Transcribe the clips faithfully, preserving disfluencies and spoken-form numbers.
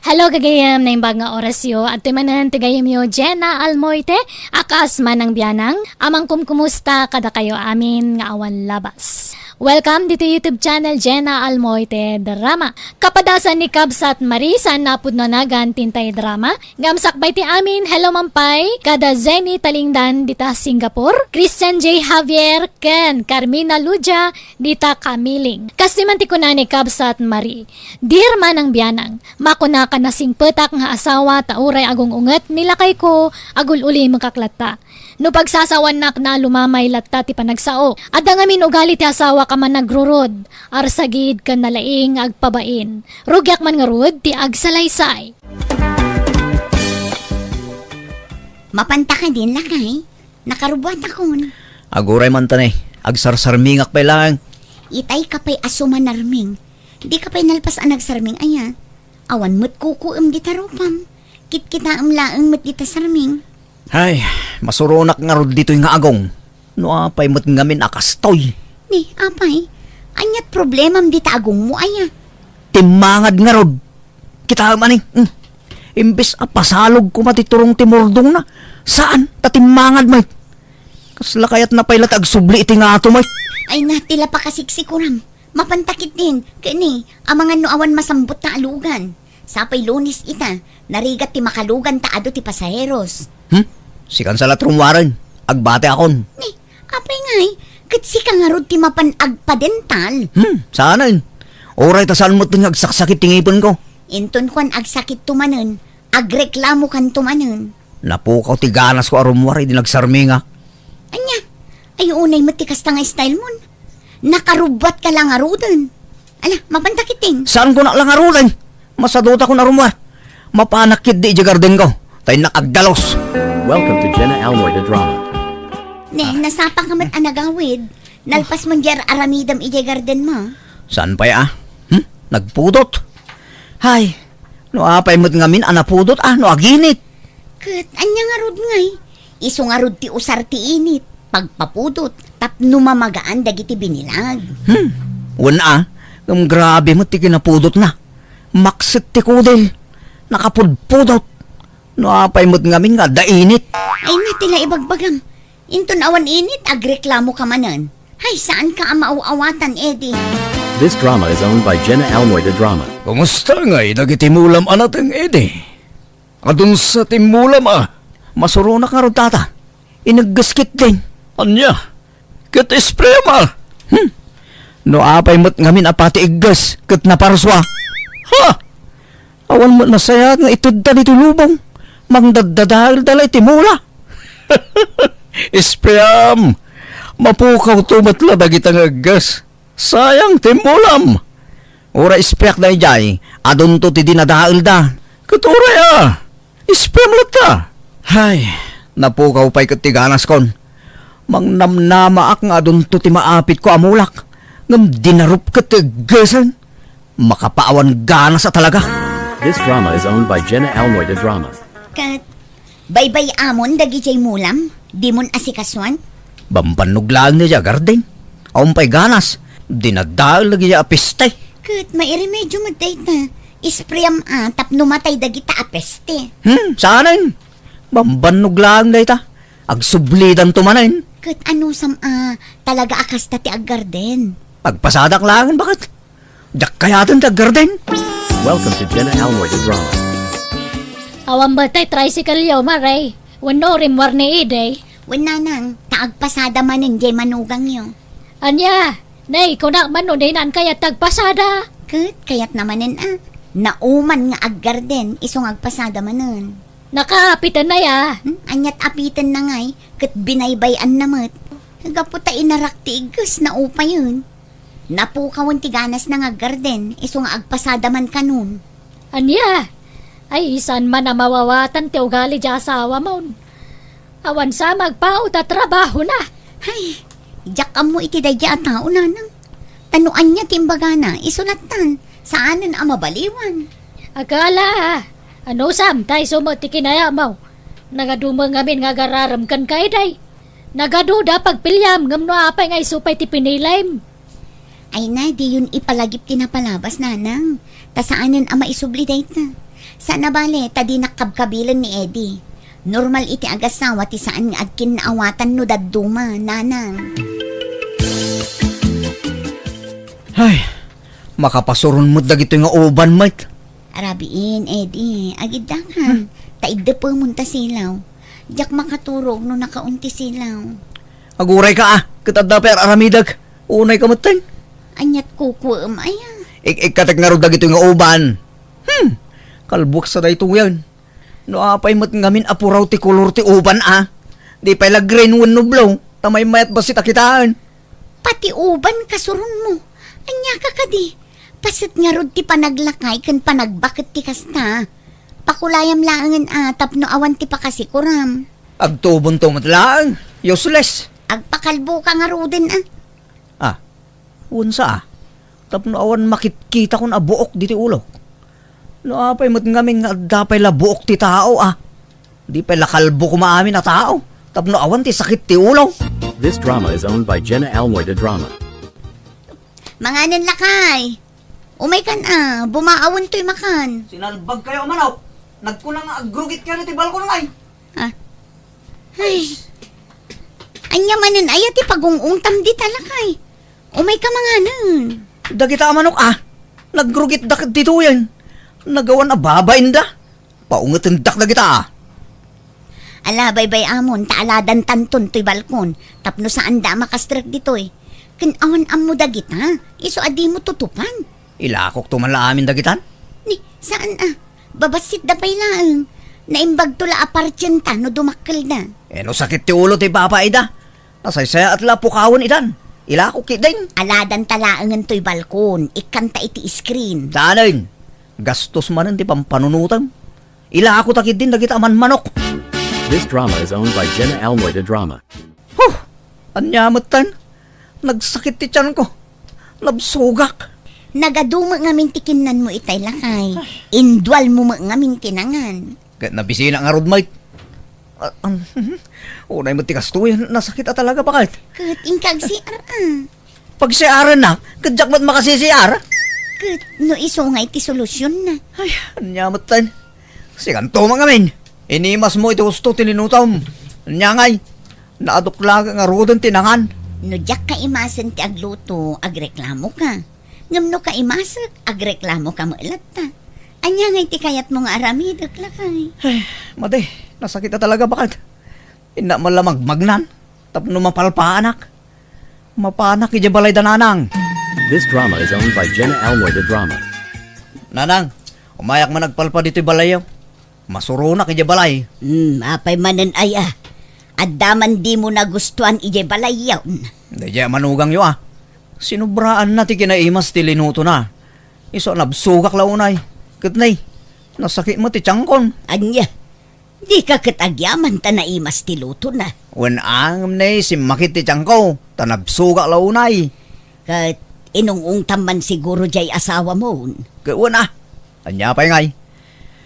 Hello, gagayem, naimbag nga orasyo. Adtoy manen ti gayemyo, Jenna Almoite, a kas Manang Bianang, a mangkumkumusta kadakayo amin nga awan labas. Welcome ditoy YouTube channel, Jenna Almoite Drama. Kapadasan ni Kabsat Marie, saan napudno a nagan ti intay drama. Ngem sakbay ti amin, hello man pay, kada Zenny Talingdan dita Singapore, Christian J Javier, ken Carmina Ludia dita Kamiling. Kas ti man ti kuna ni Kabsat Marie, Dear Manang Bianang, makunaka nasingpetak nga asawa ta uray agung-unget ni lakayko, agul-ulimekak latta. No pagsasawanak na lumamay latta ti panagsao. Adda ngamin ugali ti asawak a managrurod, arsagid ken nalaing nga agpabain. Rugiak man ngarud ti agsalaysay. Mapanta kadin, lakay? Nakarubuatakon. Aguray man ta ne, agsarsarmingak pay laeng. Itay ka pay a sumanarming. Di ka pay nalpas a nagsarming aya. Awan met kukuem dita rupam. Kitkitaem laeng met dita sarming. Ay, masuronak ngarud ditoy nga agong. No apay met ngamin a kastoy. Ni, apay, aniat problemam dita agongmo aya? Timmangad ngarud. Kitaem ani, hmm. Imbes a pasalog koma ti turong ti murdongna, saan, ta timmangad met. Kasla kayatna pay la ti agsubli iti ngato met. Ay na, ti la pakasiksikuram. Mapanta ketdin, ken ni, amangan no awan masambut ta alugan. Sapay Lunes ita, narigat ti makalugan ta adu ti pasaheros. Hmm? Sikan sa la ti rummuaren, agbatiakon. Ni, apay ngay, ket sika ngarud ti mapan agpadental? Hmm, saanen. Uray ta saan met nga agsaksakit ti ngipenko. Inton kuan agsakitto manen, agreklamokanto manen. Napukaw ti ganasko a rummuar idi nagsarmingak. Ania? Ay, unay met ti kasta nga style mon. Nakarubuatka la ngaruden. Ala, mapanta ketdin. Saanko la ngaruden? Masadutakon a rummuar. Mapanak ketdi idiay gardenko. Ta innak agdalus. Welcome to Jenna Almoy the Drama. Ne, nasapaka met a nagawid. Nalpas mon di ar-aramidem idiay gardenmo. Saan pay a? Hmm? Nagpudot? Hay, no apay met ngamin a napudot a, no aginit. Ket ania ngarud ngay? Isu ngarud ti usar ti init, pagpapudot, tapno mamagaan dagiti binilag. Hmm, wen a, ngem grabe met ti kinapudotna. Makset ti kudil, nakapudpudot. No apay met ngamin nga adda init. Ay na ti la ibagbagam. Inton awan init, agreklamoka manen. Hay, saanka a maaw-awatan, Eddie. This drama is owned by Jenna Almoy the Drama. Kumusta ngay dagiti mulam a nateng, Eddie? Adunsa ti mulam a? Masuronak ngarud, tata. Inegges ketdin. Ania? Ket isprayam a? Hmm. No apay met ngamin a pati egges ket naparsua. Ha? Awan met nasayaat nga itedda ditoy lubong. Mangdaddadaelda la iti mula. Isprayam! Mapukawto met la dagita nga egges. Sayang ti mulam! Uray isprayak daydiay, adunto ti dinadaelda. Ket uray a, isprayam latta. Hay, napukaw pay ket ti ganaskon. Mangnamnamaak nga adunto ti maapitko a mulak, ngem dinarupket ti eggesen. Makapaawan ganas a talaga. This drama is owned by Jenna Almoy the Drama. Ket baybay-amon dagidiay mulam, dimon asikasuan? Bambannog laeng daydiay a garden. Awan pay ganas, dinadael dagidiay a peste. Ket mairemedio met dayta, isprayam a tapno matay dagita a peste. Hmm, saanen? Bambannog laeng dayta. Agsublidanto manen. Ket anusam a talaga a kasta ti aggarden? Agpasadak laeng baket. Diak kayaten ti aggarden. Welcome to Jenna Almoy the Drama. Awan met tay tricycle-yo, Mare? Wenno rimmuar ni Ede? Wen, nanang, ta agpasada manen diay manugangyo. Ania? Nay, kunak man no dinan kayat ti agpasada. Ket kayatna manen a. Nauman nga aggarden, isu nga agpasada manen. Nakaapiten na ya. Hmm? Aniat apiten na ngay, ket binaybay-an na met. Gapu ta inarak ti igges, naupayen. Napukawen ti ganasna nga aggarden, isu nga agpasada man kanon. Ania? Ay, saan man a mawawatan ti ugali di asawamon. Awan sa magpaut a trabahona. Hay, diak ammo iti daydiay a tao, nanang. Ta no ania ti imbagana, isu lattan, saanen a mabaliwan. Agala, anusam, ta isu met ti kinayatmo. Nagadu met ngamin nga agararem kenka, Ede. Nagaduda pagpiliam, ngem no apay nga isu pay ti pinilim. Ay na, diyon ipalagip ti napalabas, nanang. Ta saanen a maisubli dayta. Saan a bale, ta dinak kabkabilen ni Eddie. Normal iti agasawa ti saan nga agkinnaawatan no dadduma, nanang. Ay, makapasuron met dagitoy nga uban, Mike. Arabiin, Eddie, agiddakan. Hmm. Ta iddepemon ta silaw. Diak makaturog no nakaon ti silaw. Aguray ka, ah. Ket adda pay ar-aramidek. Unay ka metten. Aniat kukuem, aya. Ik-, ikkatek ngarud dagitoy nga uban. Hmm. Kalbuek sa daytoyen. No apay met ngamin a puraw ti kolor ti uban, a. Di pay la green wenno blue, ta maymayat bassit a kitaen. Pati uban kasuronmo. Ania ka kadi? Paset ngarud ti panaglakay ken panagbaket ti kasta. Pakulayam laengen a tapno awan ti pakasikuram. Agtubonto met laeng. Useless. Agpakalbo ka ngaruden a. Ah, unsa a? Tapno awan makitkitakon a buok ditoy ulok. No apay met ngamin nga adda pay la buok ti tao a. Di pay la kalbo koma amin a tao. Tapno awan ti sakit ti ulo. This drama is owned by Jenna Almoy de Drama. Manganen lakay. Umay kan a, bumaawon toy makan. Sinalbag kayo a manok. Nagkuna nga agrugit kayo ti balkon ngay. Ah. Ay. Anya manen aya ti pagung-ungtam di talakay. Umay ka manganen. Dagita a manok a, nagrugit da ditoyen. Nagawan a babainda. Paungetendak dagita a. Ala, baybay-amon, ta aladantanton toy balkon, tapno saanda a makastrek ditoy. Ken awan ammo dagita, isu a dimo tutupan. Ilakokto man la amin dagitan? Ni, saan a? Babassitda pay laeng. Naimbagto la a partienta no dumakkelda. Eh, no sakit ti ulo ti babaida, nasaysayaat la a pukawen idan. Ilakok ketdin. Aladanta laengen toy balkon, ikkanta iti screen. Saanen? Gastos manen ti pampanunotem. Ilakota ketdin dagita a manmanok. This drama is owned by Jenna Almoy de Drama. Huh! Ania metten? Nagsakit ti tianko. Nabsogak. Nagadu met ngamin ti kinnanmo itay lakay. Indualmo met ngamin ti nangan. Ket nabisinak ngarud, Mike. Ah, um, unay met ti kastoy, nasakit a talaga, baket. Ket inka agsiar a. Pagsiarennak, ket diak met makasisiar. Ket no isu nga iti solusyon na. Ay, ania metten? Sikanto man ngamin. Inimasmo iti husto ti linutom. Ania ngay? Naaduk laeng ngaruden ti nangan. No diak kaimasen ti agluto, agreklamoka. Ngem no kaimasek, agreklamoka met latta. Ania ngay ti kayatmo nga aramidek, lakay? Ay, madi, nasakit a talaga, baket. Innak man la magmagnan, tapno mapalpaanak. Mapanak idiay balay da nanang. This drama is owned by Jenna Almoy de Drama. Nanang, umayak man agpalpa ditoy balayyo. Masuronak idiay balay. Hmm, apay manen aya? Adda man dimo nagustuan idiay balayyon? Daydiay a manugangyo a. Sinubraanna ti kinaimas ti linutona. Isu a nabsogak la unay. Ket nay, nasakit met ti tiankon. Ania? Dika ket agyaman ta naimas ti lutona. Wen a, ngem ne, simmakit ti tianko, ta nabsogak la unay. Ket inung-ungtam man siguro diay asawamon. Ket wen a, ania pay ngay?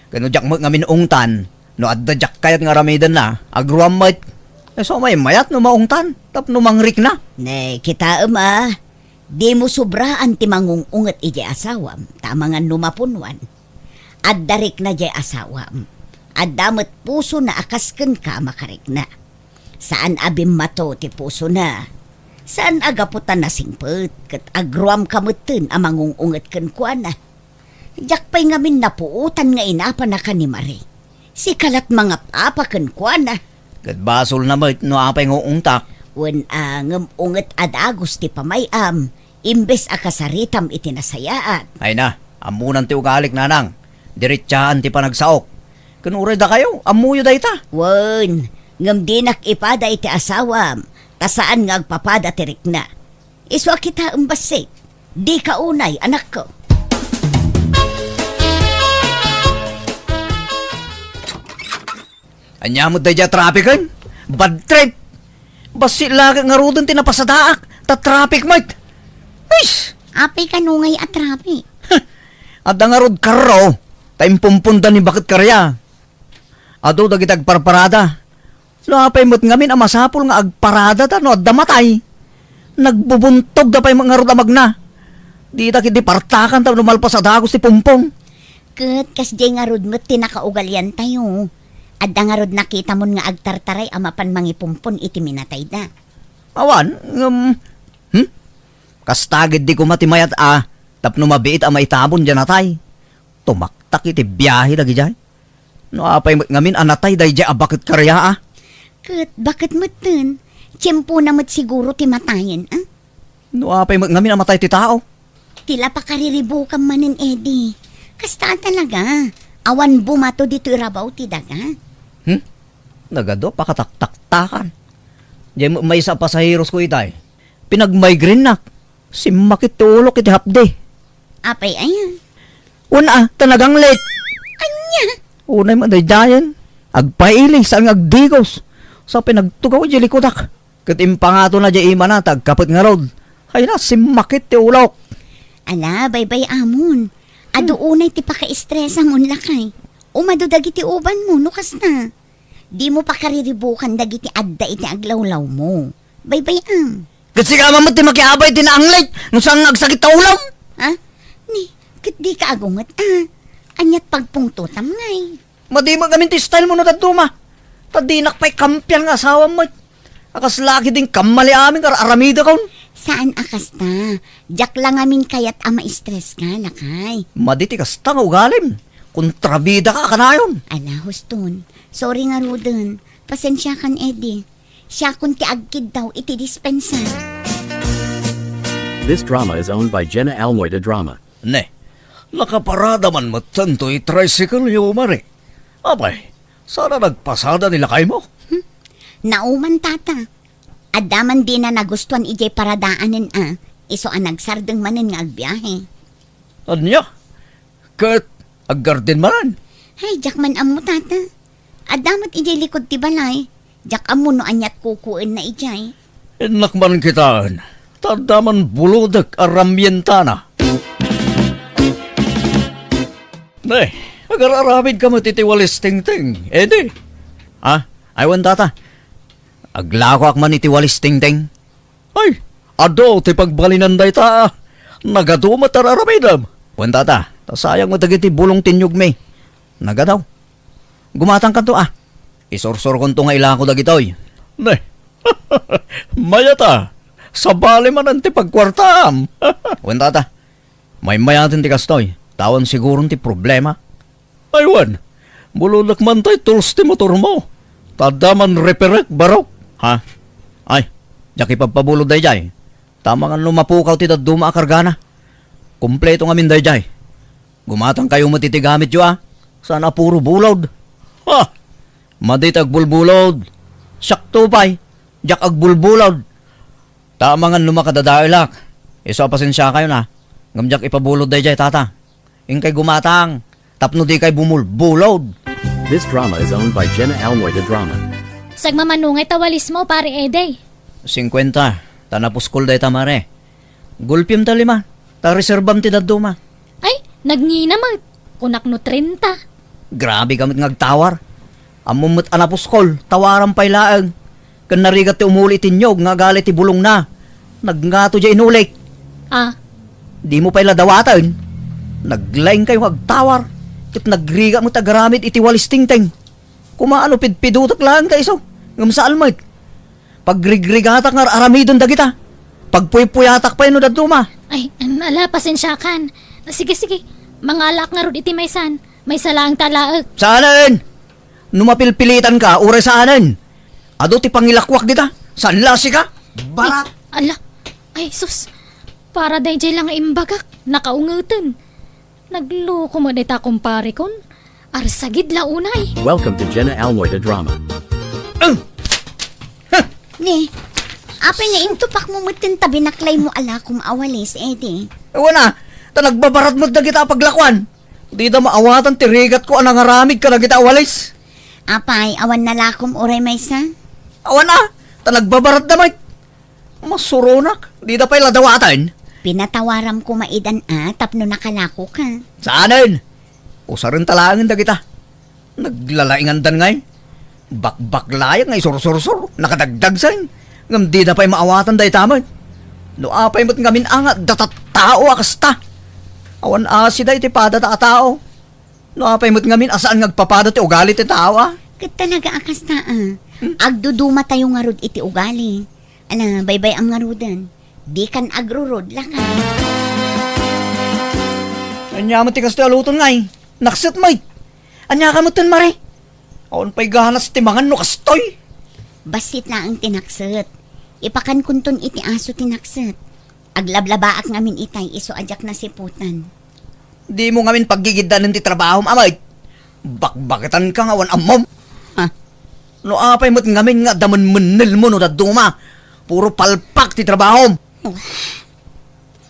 Ket no diak met ngamin ungtan, no adda diak kayat nga aramidenna, agruam met. Isu a maymayat no maungtan, tapno mangrikna. Ne, kitaem a, dimo sobraan ti mangung-unget idiay asawam, ta amangan no mapunuan. Adda rikna diay asawam. Adda met pusona a kas kenka a makarikna. Saan a bimmato ti pusona. Saan a gapu ta nasingpet ket agruamka metten a mangung-unget kenkuana. Diak pay ngamin napuotan nga inapanaka ni Marie. Sika lat mangap-apa kenkuana. Ket basolna met no apay nga uungtak. Wen a, ngem unget a dagus ti pamay-am, imbes a kasaritam iti nasayaat. Ay na, ammonan ti ugalik, nanang. Diretsaan ti panagsaok. Ken uray dakayo, ammoyo dayta. Wen, ngem dinak ipada iti asawam, ta saan nga agpapada ti rikna. Isu a kitaem bassit. Dika unay, anakko. Ania met daydiay a traffiken? Bad trip! Bassit la ket ngaruden ti napasadaak, ta traffic met! Eish! Apay kano ngay a traffic? Adda ngarud karro, ta impumponda ni Baket Karya. Adu dagiti agparparada. No apay met ngamin a masapul nga agparadada no adda matay, nagbubuntogda pay met ngarud a magna. Dita ketdi partakan tapno malpas a dagus ti pumpong. Ket kasdiay ngarud met ti nakaugaliantayo. Adda ngarud nakitamon nga agtartaray a mapan mangipumpon iti minatayda? Awan, ngem, hmm? Kasta gid di koma ti mayat a tapno mabiit a maitamon diay natay. Tumaktak iti biahe dagidiay. No apay met ngamin a natay daydiay a baket karria, a? Ket baket metten, tiempona met siguro ti matayen, a? No apay met ngamin a matay ti tao? Ti la pakariribukam manen, Eddie. Kasta a talaga. Awan bumato ditoy rabaw ti daga. Hmm? Nagadu a pakataktaktakan. Diay met maysa a pasaheros ko itay. Pinagmigrainenak. Simmakit ti ulok iti hapdi. Apay aya? Wen a, ta naganglit. Ania? Unay met daydiayen. Agpaili, saan nga agdigos. Sa pinagtugaw idiay likudak. Ket impangatona diay imana, ta agkapet ngarud. Ay na, simmakit ti ulok. Ala, baybay-amon. Adu Hmm. unay ti pakaistresamon, lakay. Umadu dagiti ubanmo, no kasta. Dimo pakariribukan dagiti adda iti aglawlawmo. Baybay-am. Ket sika man met ti makiabay iti naanglit, no saan nga agsakit ta ulom? Ha? Ni, ket dika agunget, a? Aniat pagpungtotam ngay? Madi met ngamin ti stylemo no dadduma. Ta dinak pay kampian nga asawam met. A kasla ketdin kammali amin nga ar-aramidakon. Saan a kasta. Diak la ngamin kayat a maistreska, lakay. Madi ti kasta nga ugalim. Kontrabidaka a kanayon. Ala, huston. Sorry ngaruden. Pasensiakan, Eddie. Siakon ti agkiddaw iti dispensa. This drama is owned by Jenna Almoy de Drama. Ne, nakaparada man metten toy tricycle-yo, Mare. Apay, saan a nagpasada ni lakaymo? Hmm? Nauman, Tata. Adda man dina nagustuan idiay paradaanen a, isu a nagsardeng manen nga agbiahe. Ania? Ket aggarden manen? Hay, diak man ammo, Tata. Adda met idiay likud ti balay. Diak ammo no aniat kukuenna idiay. Innak man kitaen, ta adda man bulodek a ramyentana. Ne, agar-aramidka met iti walis tingting, Eddie. Ah, ay wen, Tata. Aglakoak man iti walis tingting. Ay, adu ti pagbalinan dayta. Nagadu met ar-aramidem. Wen, Tata, ta sayang met dagiti bulong ti inyugmi. Nagadaw. Gumatangkanto a. Isursurkonto nga ilako dagitoy. Ne. Mayat a. Sabali manen ti pagkuartaam. Wen, Tata. Maymayaten ti kastoy. Ta awan siguron ti problema. Ay wen, bulodek man tay tools ti motormo. Ta adda man reperek, barok. Ha? Ay, diak ipabpabulod daydiay. Ta amangan no mapukaw ti dadduma a kargana. Kompleto ngamin daydiay. Gumatangkayo met iti gamityo a. Saan a puro bulod. Ha? Madi ti agbulbulod. Siakto pay. Diak agbulbulod. Ta amangan no makadadaelak. Isu a pasensiakayon a. Ngem diak ipabulod daydiay, Tata. Inkay gumatang tapno dikay bumulbulod. This drama is owned by Jenna Almoy de Drama. Sagmamano ngay ta walismo, Pare Eddie? Singkuenta. Ta napuskol dayta, Mare. Gulpim ta lima. Ta reserbam ti dadduma. Ay, nagngina met. Kunak no trenta. Grabe ka met nga agtawar. Ammom met a napuskol, tawaram pay laeng. Ken narigat ti umuli iti inyog nga agali ti bulongna. Nagngato diay inulik. Ah. Dimo pay la dawaten. Naglaingkayo nga agtawar. Ket nagrigat met agaramid iti walis tingting. Koma no pidpidotek laeng ta isu. Ngem saan met. Pagrigrigatak nga ar-aramiden dagita. Pagpuypuyatak pay no dadduma. Ay, ala, pasensiakan. Sige, sige. Mangalaak ngarud iti maysan. Maysa laeng ta alaek. Saanen! No mapilpilitanka, uray saanen. Adu ti pangilakuak dita. Saan la sika? Barat. Ay, ala. Ay, sus. Para daydiay la nga imbagak. Nakaungeten. Nagloko met dayta, kumparekon. Arsagid la unay. Welcome to Jenna Almoy the Drama. Ang! Huh! Ni, apay nga intupakmo metten ta binaklaymo a lakom a walis, Eddie? Awan a, ta nagbabarat met dagita a paglakuan. Dida maawatan ti rigatko a nangaramid kadagita a walis. Apay, awan na lakom uray maysa? Awan a, ta nagbabaratda met. Masuronak, dida pay la dawaten. Pinatawaram koma idan a tapno nakalakoka. Saanen? Usarenta laengen dagita. Naglalaingandan ngay. Bakbaklayag nga isursursur, nakadagdagsen. Ngem dida pay maawatan dayta met. No apay met ngamin a nga adda tattao a kasta. Awan asida iti padada a tao. No apay met ngamin a saan nga agpapada ti ugali ti tao, a? Ket talaga a kasta, a. Hmm? Agdudumatayo ngarud iti ugali. Ala, baybay-am ngaruden. Dikan agrurod, lakay. Ania met ti kastoy a luton ngay? Nakset met. Ania ka met ten, Mare? Awan pay ganas ti mangan no kastoy. Bassit laeng ti nakset. Ipakankonton iti aso ti nakset. Aglablabaak ngamin itay isu a diak nasiputan. Dimo ngamin paggigiddanen ti trabahom, a met. Bakbaketanka nga awan ammom. Ha? No apay met ngamin nga adda menmennelmo no dadduma, puro palpak ti trabahom.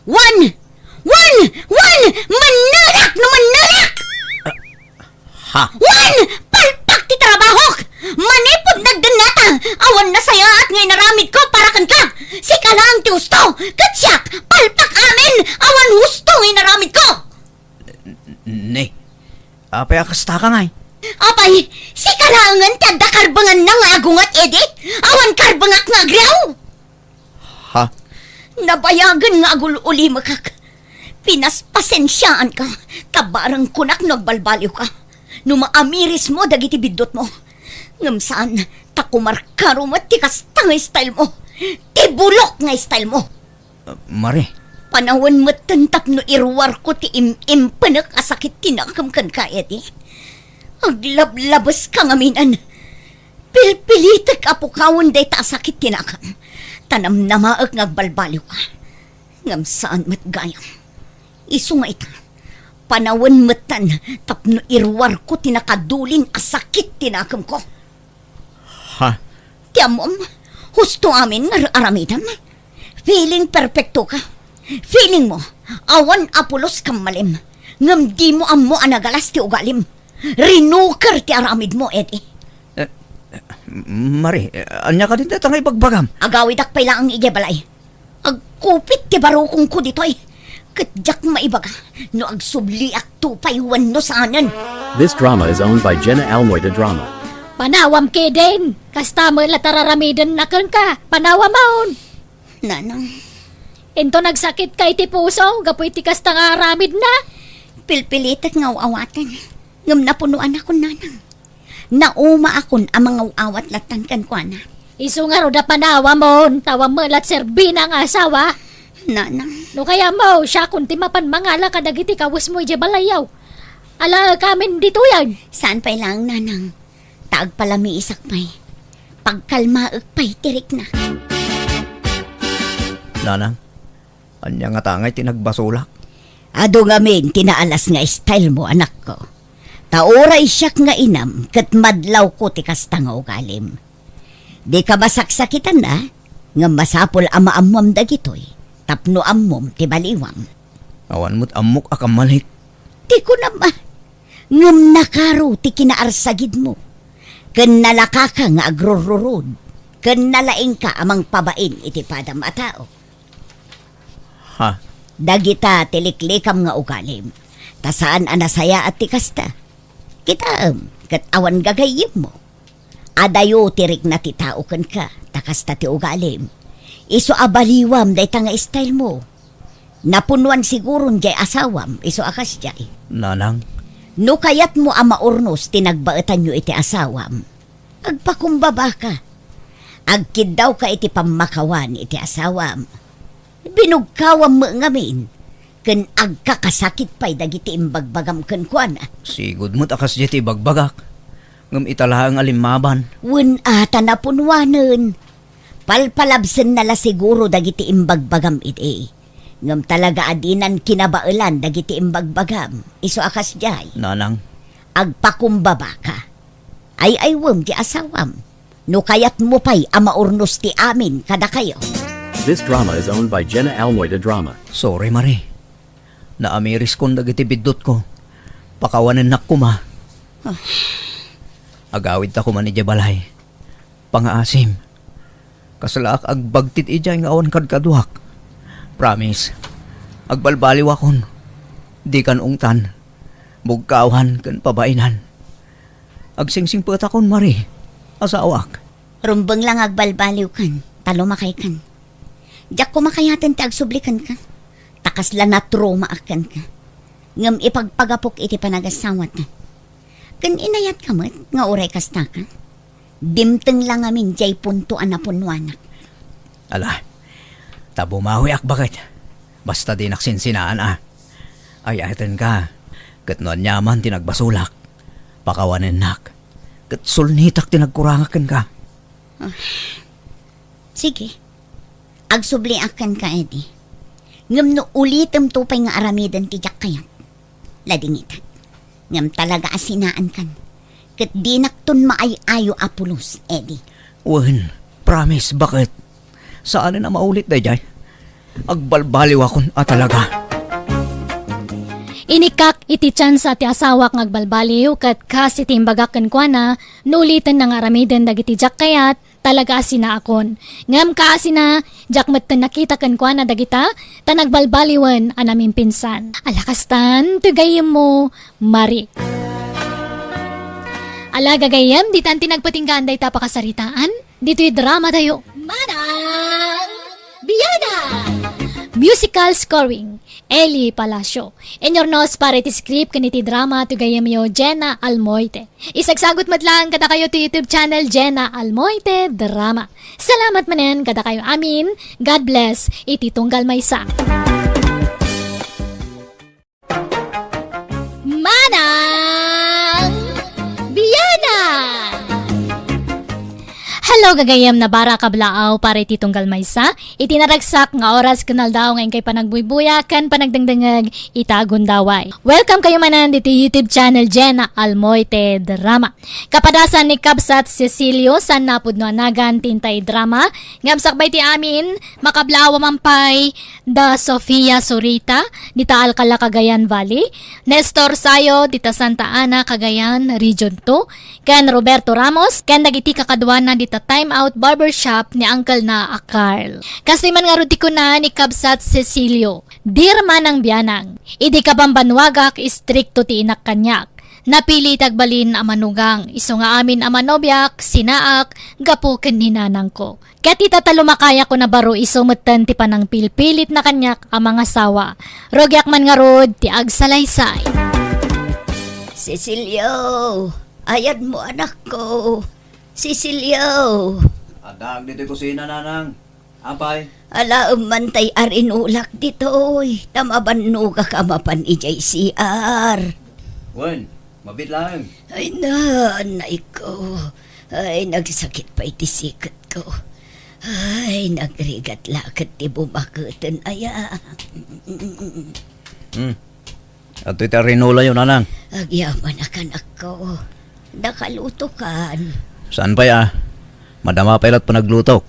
Wen! Wen! Wen! Mennelak no mennelak! Ha? Wen! Palpak ti trabahok! Manipud nagdennata, awan nasayaat nga inaramidko para kenka! Sika laeng ti husto, ket siak, palpak amin, awan husto nga inaramidko! Ne, apay a kasta ka ngay? Apay, sika laengen ti adda karbenganna nga agunget idi? Awan karbengak nga agriaw? Ha? Nabayagen nga agul-ulimekak. Pinaspasensiaanka, ta bareng kunak no agbalbaliwka. No maamirismo dagiti biddutmo. Ngem saan, ta kumarkaro met ti kasta nga stylemo. Ti bulok nga stylemo. Ah, Mare. Panawen metten tapno iruarko ti im-impenek a sakit ti nakem kenka, Eddie. Aglablabeska ngaminen. Pilpilitek a pukawen dayta a sakit ti nakem, ta namnamaek nga agbalbaliwka. Ngem saan met gayam. Isu nga ita, panawen metten tapno iruarko ti nakadulin a sakit ti nakemko. Ha? Ti ammom, husto amin nga ar-aramidem. Feeling perfecto ka. Feeling mo, awan a pulos kammalim. Ngem dimo ammo a nagalas ti ugalim. Rinuker ti aramidmo, Eddie. Eh, Mare, ania kadin dayta nga ibagbagam? Agawidak pay laeng idiay balay. Agkupit ti barukongko ditoy. Ket diak maibaga no agsubliakto pay wenno saanen. This drama is owned by Jenna Almoy de Drama. Panawam kedin! Kasta met la tararamidenna kenka. Panawamon! Nanang. Inton agsakitka iti puso gapu iti kasta nga aramidna? Pilpilitek nga aw-awaten. Ngem napunoanakon, Nanang. Naumaakon a mangaw-awat lattan kenkuana. Isu ngarud a panawamon, ta awan met la ti serbina nga asawa. Nanang. No kayatmo, siakon ti mapan mangala kadagiti kawesmo idiay balayyo. Alaekamin ditoyen. Saan pay laeng, Nanang. Ta agpalamiisak pay. Pagkalmaek pay ti riknak. Nanang, ania ngata ngay ti nagbasolak? Adu ngamin ti naalas nga stylemo, anakko. Ta uray siak nga inam ket madlawko ti kasta nga ugalim. Dika masaksakitan a, ngem masapul a maammoam dagitoy tapno ammom ti baliwam. Awan met ammok a kammalik. Ti kunam a, ngem nakaro ti kinaarsagidmo, ken nalakaka nga agrurrurod, ken nalaingka a mangpabain iti padam a tao. Ha? Dagita ti liklikam nga ugalim, ta saan a nasayaat ti kasta. Kitaem, ket awan gagayyemmo. Adayo ti rikna ti tao kenka, ta kasta ti ugalim. Isu a baliwam dayta nga stylemo. Napunoan siguron diay asawam, isu a kasdiay. Nanang. No kayatmo a maurnos ti nagbaetanyo iti asawam, agpakumbabaka. Agkiddawka iti pammakawan iti asawam. Binugkawam met ngamin, ken agkakasakit pay dagiti imbagbagam kenkuana. Sigud met a kasdiay ti ibagbagak, ngem ita laeng a limmaban. Wen a ta napunuanen. Palpalabsenna la siguro dagiti imbagbagam idi. Ngem talaga a dinan kinabaelan dagiti imbagbagam. Isu a kasdiay. Nanang. Agpakumbabaka. Ay-aywem ti asawam. No kayatmo pay a maurnos ti amin kadakayo. This drama is owned by Jenna Almoy de Drama. Sorry, Mare. Naamiriskon dagiti biddutko. Pakawanennak koma. Ah. Agawidta koma idiay balay. Pangaasim. Kaslaak agbagtit idiay nga awan kadkaduak. Promise. Agbalbaliwakon. Dikan ungtan. Bugkawan ken pabainan. Agsingsingpetakon, Mare. Asawak. Rumbeng la nga agbalbaliwkan, ta lumakaykan. Diak koma kayaten ti agsubli kenka, ta kasla natromaak kenka. ngem ipagpagapok iti panagasawatna. Ken inayatka met nga uray kastaka. Dimteng la ngamin diay punto a napunnoanak. Ala, ta bumawiak baket. Basta dinak sinsinaan a. Ay-ayatenka. Ket no aniaman ti nagbasolak, pakawanennak. Ket sulnitak ti nagkurangak kenka. Ah, sige. Agsubliak kenka, Eddie. Ngem no ulitemto pay nga aramiden ti diak kayat, ladingitak. Ngem talaga a sinaankan. Ket dinakton maay-ayo a pulos, Eddie. Wen, promise, baket? Saanen a maulit daydiay. Agbalbaliwakon a talaga. Inikak iti tiansa ti asawak nga agbalbaliw, ket kas iti imbagak kenkuana, no ulitenna nga aramiden dagiti diak kayat, talaga a sinaakon. Ngem kaasina, diak metten nakita kenkuana dagita, ta nagbalbaliwen a namimpinsan. Ala kastan, ti gayyemmo, Mari. Ala gagayyem, ditan ti nagpatinggaan dayta pakasaritaan, ditoy drama tayo. Manang Biana! Musical scoring, Eli Palacio. Inyurnos para iti script ken iti drama ti gayyemyo, Jenna Almoite. Isagsagut met laeng kadakayo ti YouTube channel Jenna Almoite Drama. Salamat manen kadakayo amin. God bless iti tunggal maysa. Manang Biana! Hello, gagayyem, nabara kablaaw para iti tunggal maysa. Iti naragsak nga oras ken aldaw nga inkay panagbuybuya ken panagdengdengeg ita a gundaway. Welcome kayo manen ditoy YouTube channel Jenna Almoite Drama. Kapadasan ni Kabsat Cecilio, saan napudno a nagan ti intay drama, ngem sakbay ti amin, makablaaw man pay da Sofia Sorita, dita Alcala, Cagayan Valley, Nestor Sayo, dita Santa Ana, Cagayan, Region two, ken Roberto Ramos, ken dagiti kakaduana dita Time Out Barbershop ni uncle na a Carl. Kastoy man ngarud ti kuna ni Kabsat Cecilio, "Dear Manang Bianang, idi kabambannuagak, istrikto ti inak kaniak. Napili ti agbalin a manugang, isu nga amin a manobiak, sinaak, gapu ken ni nanangko. Ket ita ta lumakayakon a baro, isu metten ti panangpilpilitna kaniak a mangasawa. Rugiak man ngarud ti agsalaysay." Cecilio, ayadmo, anakko. Cecilio. Addaak ditoy kusina, nanang. Apay? Alaem man tay arinulak ditoy, ta mabannogak a mapan idiay C R. Wen, mabiit laeng. Ay, nanayko. Ay, nagsakit pay ti siketko. Ay, nagrigat la ket ti bumaketen, aya. Hmm. Adtoy ti arinulayo, nanang. Agyamanak, anakko. Nakalutokan. Saan pay a? Madama pay la't panaglutok.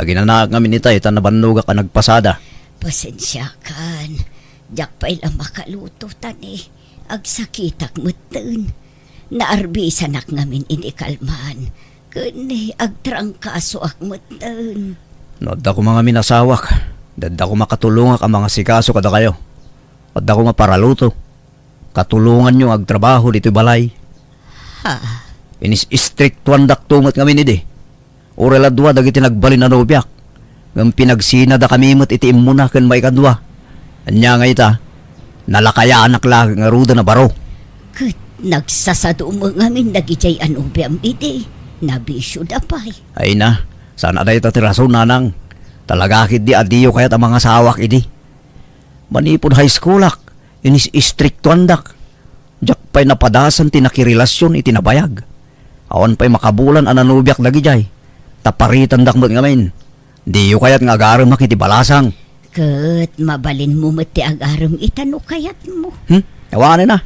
Naginanaak ngamin itay ta nabannogak a nagpasada. Pasensiakan. Diak pay la makaluto, ta ni agsakitak metten. Naarbisanak ngamin idi kalman. Ken agtrangkasoak metten. No adda koma ngamin asawak, adda koma katulongak a mangasikaso kadakayo. Adda koma paraluto. Katulonganyo nga agtrabaho ditoy balay. Ha? Inis-istriktuandakto met ngamin idi. Uray la dua dagiti nagbalin a nobiak, ngem pinagsinadakami met iti immuna ken maikadua. Ania nga ita, nalakayanak la ngaruden a baro. Ket nagsasadu met ngamin dagidiay a nobiam idi. Nabisioda pay. Ay na, saan a dayta ti rason, nanang. Talaga ketdi a diyo kayat a mangasawak idi. Manipud high schoolak, inis-istriktuandak. Diak pay napadasan ti nakirelasion iti nabayag. Awan pay makabulan a nanobiak dagidiay, ta paritandak met ngamin. Diyo kayat nga agaremak iti balasang? Ket mabalinmo met ti agarem ita no kayatmo. Hmm? Awanen a.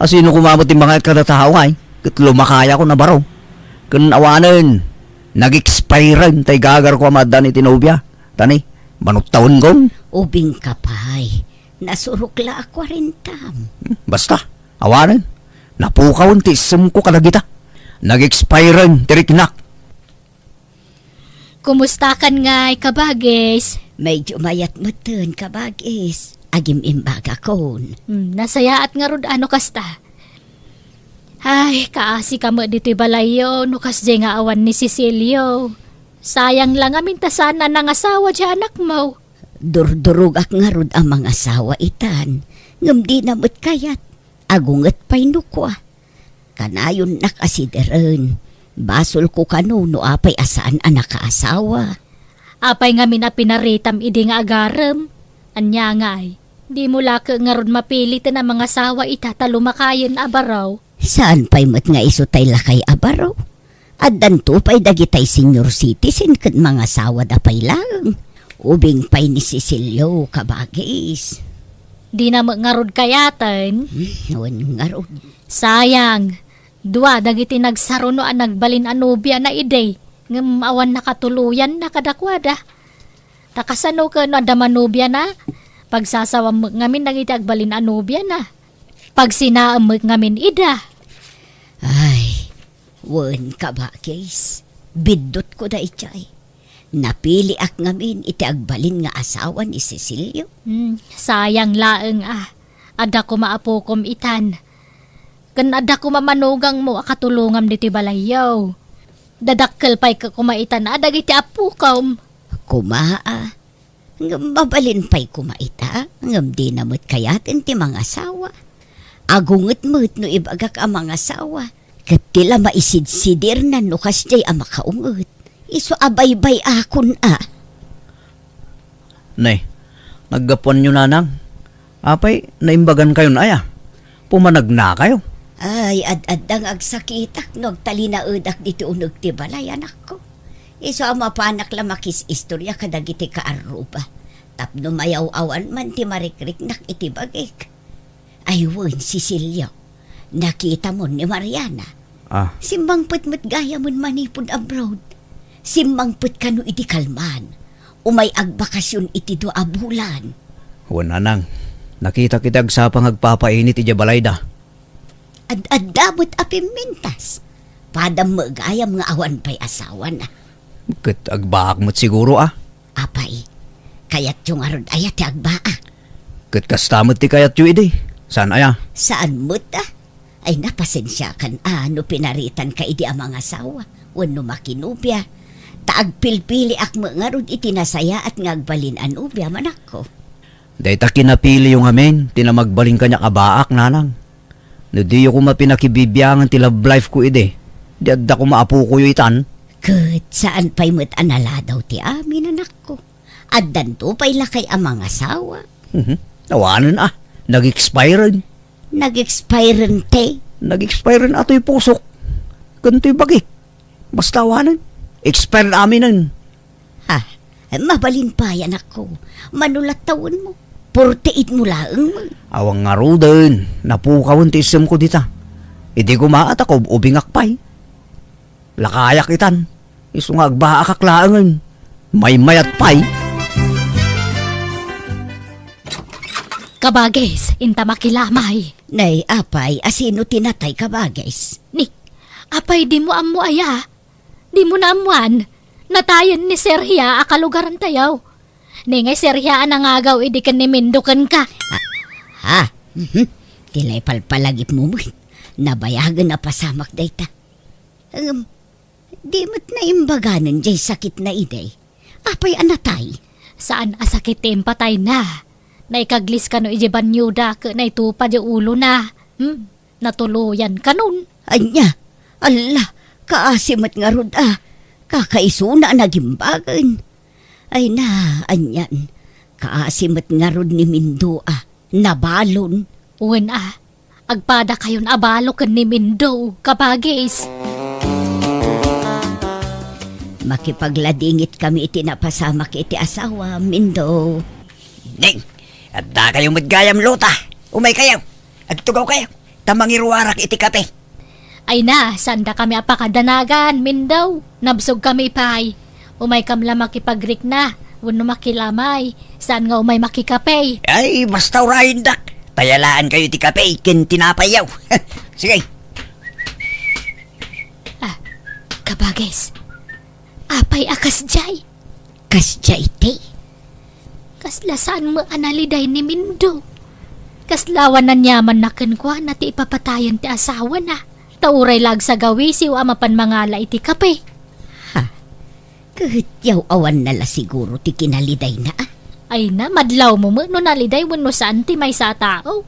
Asino koma met ti mangayat kada tao ngay? Ket lumakayakon a baro. Ken awanen, nag-expiren tay gagarko a maaddaan iti nobia. Ta ni, manuttawen gong? Ubingka pay. Nasurok la a kuarentam. Hmm, basta, awanen. Napukawen ti issemko kadagita. Nag-expiren ti riknak. Kumustakan ngay, kabagis? Medyo mayat metten, kabagis. Agim-imbagakon. Hmm, nasayaat ngarud a no kasta. Ay, kaasika met ditoy balayyo no kasdiay nga awan ni Cecilio. Sayang la ngamin ta saan a nangasawa ti anakmo. Durdurogak ngarud a mangasawa itan, ngem dina met kayat. Agunget pay no kua. Kanayonnak a sideren. Basolko kano no apay a saan a nakaasawa. Apay ngamin a pinaritam idi nga agarem? Ania ngay, dimo la ket ngarud mapiliten a mangasawa ita ta lumakayen a baro? Saan pay met nga isu tay lakay a baro? Addanto pay dagitay senior citizen ket mangasawada pay laeng. Ubing pay ni Cecilio, kabagis. Dina met ngarud kayaten? Hmm, wen ngarud. Sayang. Dua dagiti nagsaruno a nagbalin a nobiana idi, ngem awan nakatuloyanna kadakuada. Ta kasano ken no adda manobiana? Pagsasawam met ngamin dagiti agbalin a nobiana. Pagsinaem met ngamin ida. Ay, wen, kabagis. Biddutko daydiay. Napiliak ngamin iti agbalin nga asawa ni Cecilio. Hmm, sayang laeng a. Adda koma apokom itan. Ken adda koma manugangmo a katulongam ditoy balayyo. Dadakkel pay ket koma itan a dagiti apokom. Koma a. Ngem mabalin pay koma ita, ngem dina met kayaten ti mangasawa. Agunget met no ibagak a mangasawa, ket ti la maisidsidirnan no kasdiay a makaunget. Isu a baybay-akon a. Ne, naggapuanyo, nanang? Apay, naimbagankayon aya? Pumanagnakayo? Ay, ad-adda nga agsakitak no agtalinaedak diti uneg ti balay, anakko. Isu a mapanak la makis-istoria kadagiti kaarruba, tapno mayaw-awan man ti marikriknak iti bagik. Ay wen, Cecilio, nakitamon ni Mariana. Ah. Simmangpet met gayamen manipud abroad. Simmangpet kano idi kalman. Umay agbakasyon iti dua a bulan. Wen, nanang, nakitak iti agsapa nga agpapainit idiay balayda. Ad-adda met a pimmintas. Padam met gayam nga awan pay asawana. Ket agbaak met siguro a. Apay, kayatyo ngarud aya ti agbaak? Ket kasta met ti kayatyo idi. Saan aya? Saan met a? Ay, napasensiakan a no pinaritanka idi a mangasawa wenno makinobia. Ta agpilpiliak met ngarud iti nasayaat nga agbalin a nobia, manakko. Dayta kinapiliyo ngamin ti namagbalin kaniak a baak, nanang. No diyo koma pinakibibiangan ti love life ko idi, di adda koma apokoyo itan. Ket saan pay met a naladaw ti amin, anakko. Addanto pay lakay a mangasawa. Mhm. Awanen a, nag-expiren. Nag-expiren ti? Nag-expiren a toy pusok. Ken toy bagik. Basta awanen. Expired aminen. Ha? Mabalin pay, anakko. Mano la tawenmo? Forty-eight mo laeng met. Awan ngaruden. Napukawen ti issemko dita. Idi koma a ta kaub-ubingak pay. Lakayak itan. Isu nga agbaakak laengen. Maymayat pay. Kabagis, inta makilamay. Nay, apay, asino ti natay, kabagis? Ni, apay, dimo ammo aya? Dimo naammoan? Natayen ni Serhia a kalugarantayo. Ni ngay Serhia a nangagaw idi ken ni Mindo kenka. Ah, ha? Mhm. Ti la ipalpalagipmo met. Nabayagen a pasamak dayta. Ngem, di met naimbaganen jay sakitna idi. Apay a natay? Saan a sakit ti impatayna. Naikaglis kano idiay banyoda ket naitupa diay ulona. Hmm, natuloyan kanon. Ania? Alla, kaasi met ngarud a. Kakaisuna a nagimbagen. Ay na, anian. Kaasi met ngarud ni Mindo a. Nabalon. Wen a, agpadakayon a balo ken ni Mindo, kabagis. Makipagladingit kami iti napasamak iti asawa, Mindo. Ning, adda kayo met gayam luta. Umay kayo. Agtugaw kayo. Ta mangiruarak iti kape. Ay na, saan dakami a pakadanagan, Mindo? Nabsog kami pay. Umay kam la makipagrikna, wenno makilamay. Saan nga umay makikape? Ay, basta urayendak. Tayalaan kayo ti kape ken tinapayyo. Sige. Ah, kabagis. Apay a kasdiay? Kasdiay ti? Kasla saan met a naliday ni Mindo. Kasla awan aniamanna kenkuana ti ipapatayen ti asawana. Ta uray la agsagawisiw a mapan mangala iti kape. Ha? Ket yaw-awanna la siguro ti kinalidayna, a? Ay na, madlawmo met no naliday wenno saan ti maysa a tao.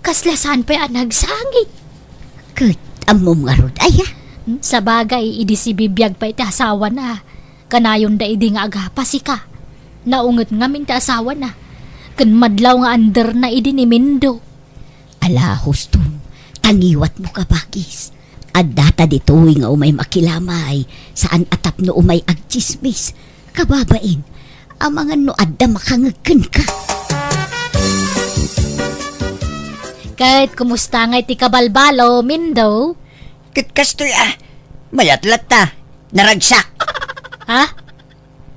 Kasla saan pay a nagsangit. Ket ammom ngarud aya? Hmm, sabagay, idi sibibiag pay ti asawana, kanayonda idi nga agapa sika. Naunget ngamin ti asawana. Ken madlaw nga anderna idi ni Mindo. Ala, huston, tangiwatmo, kabagis. Addata ditoy nga umay makilamay, saan a tapno umay agtsismis. Kababain, amangan no adda makangeg kenka. Ket kumusta ngay ti kabalbalo, Mindo? Ket kastoy a, mayat latta. Naragsak. Ha?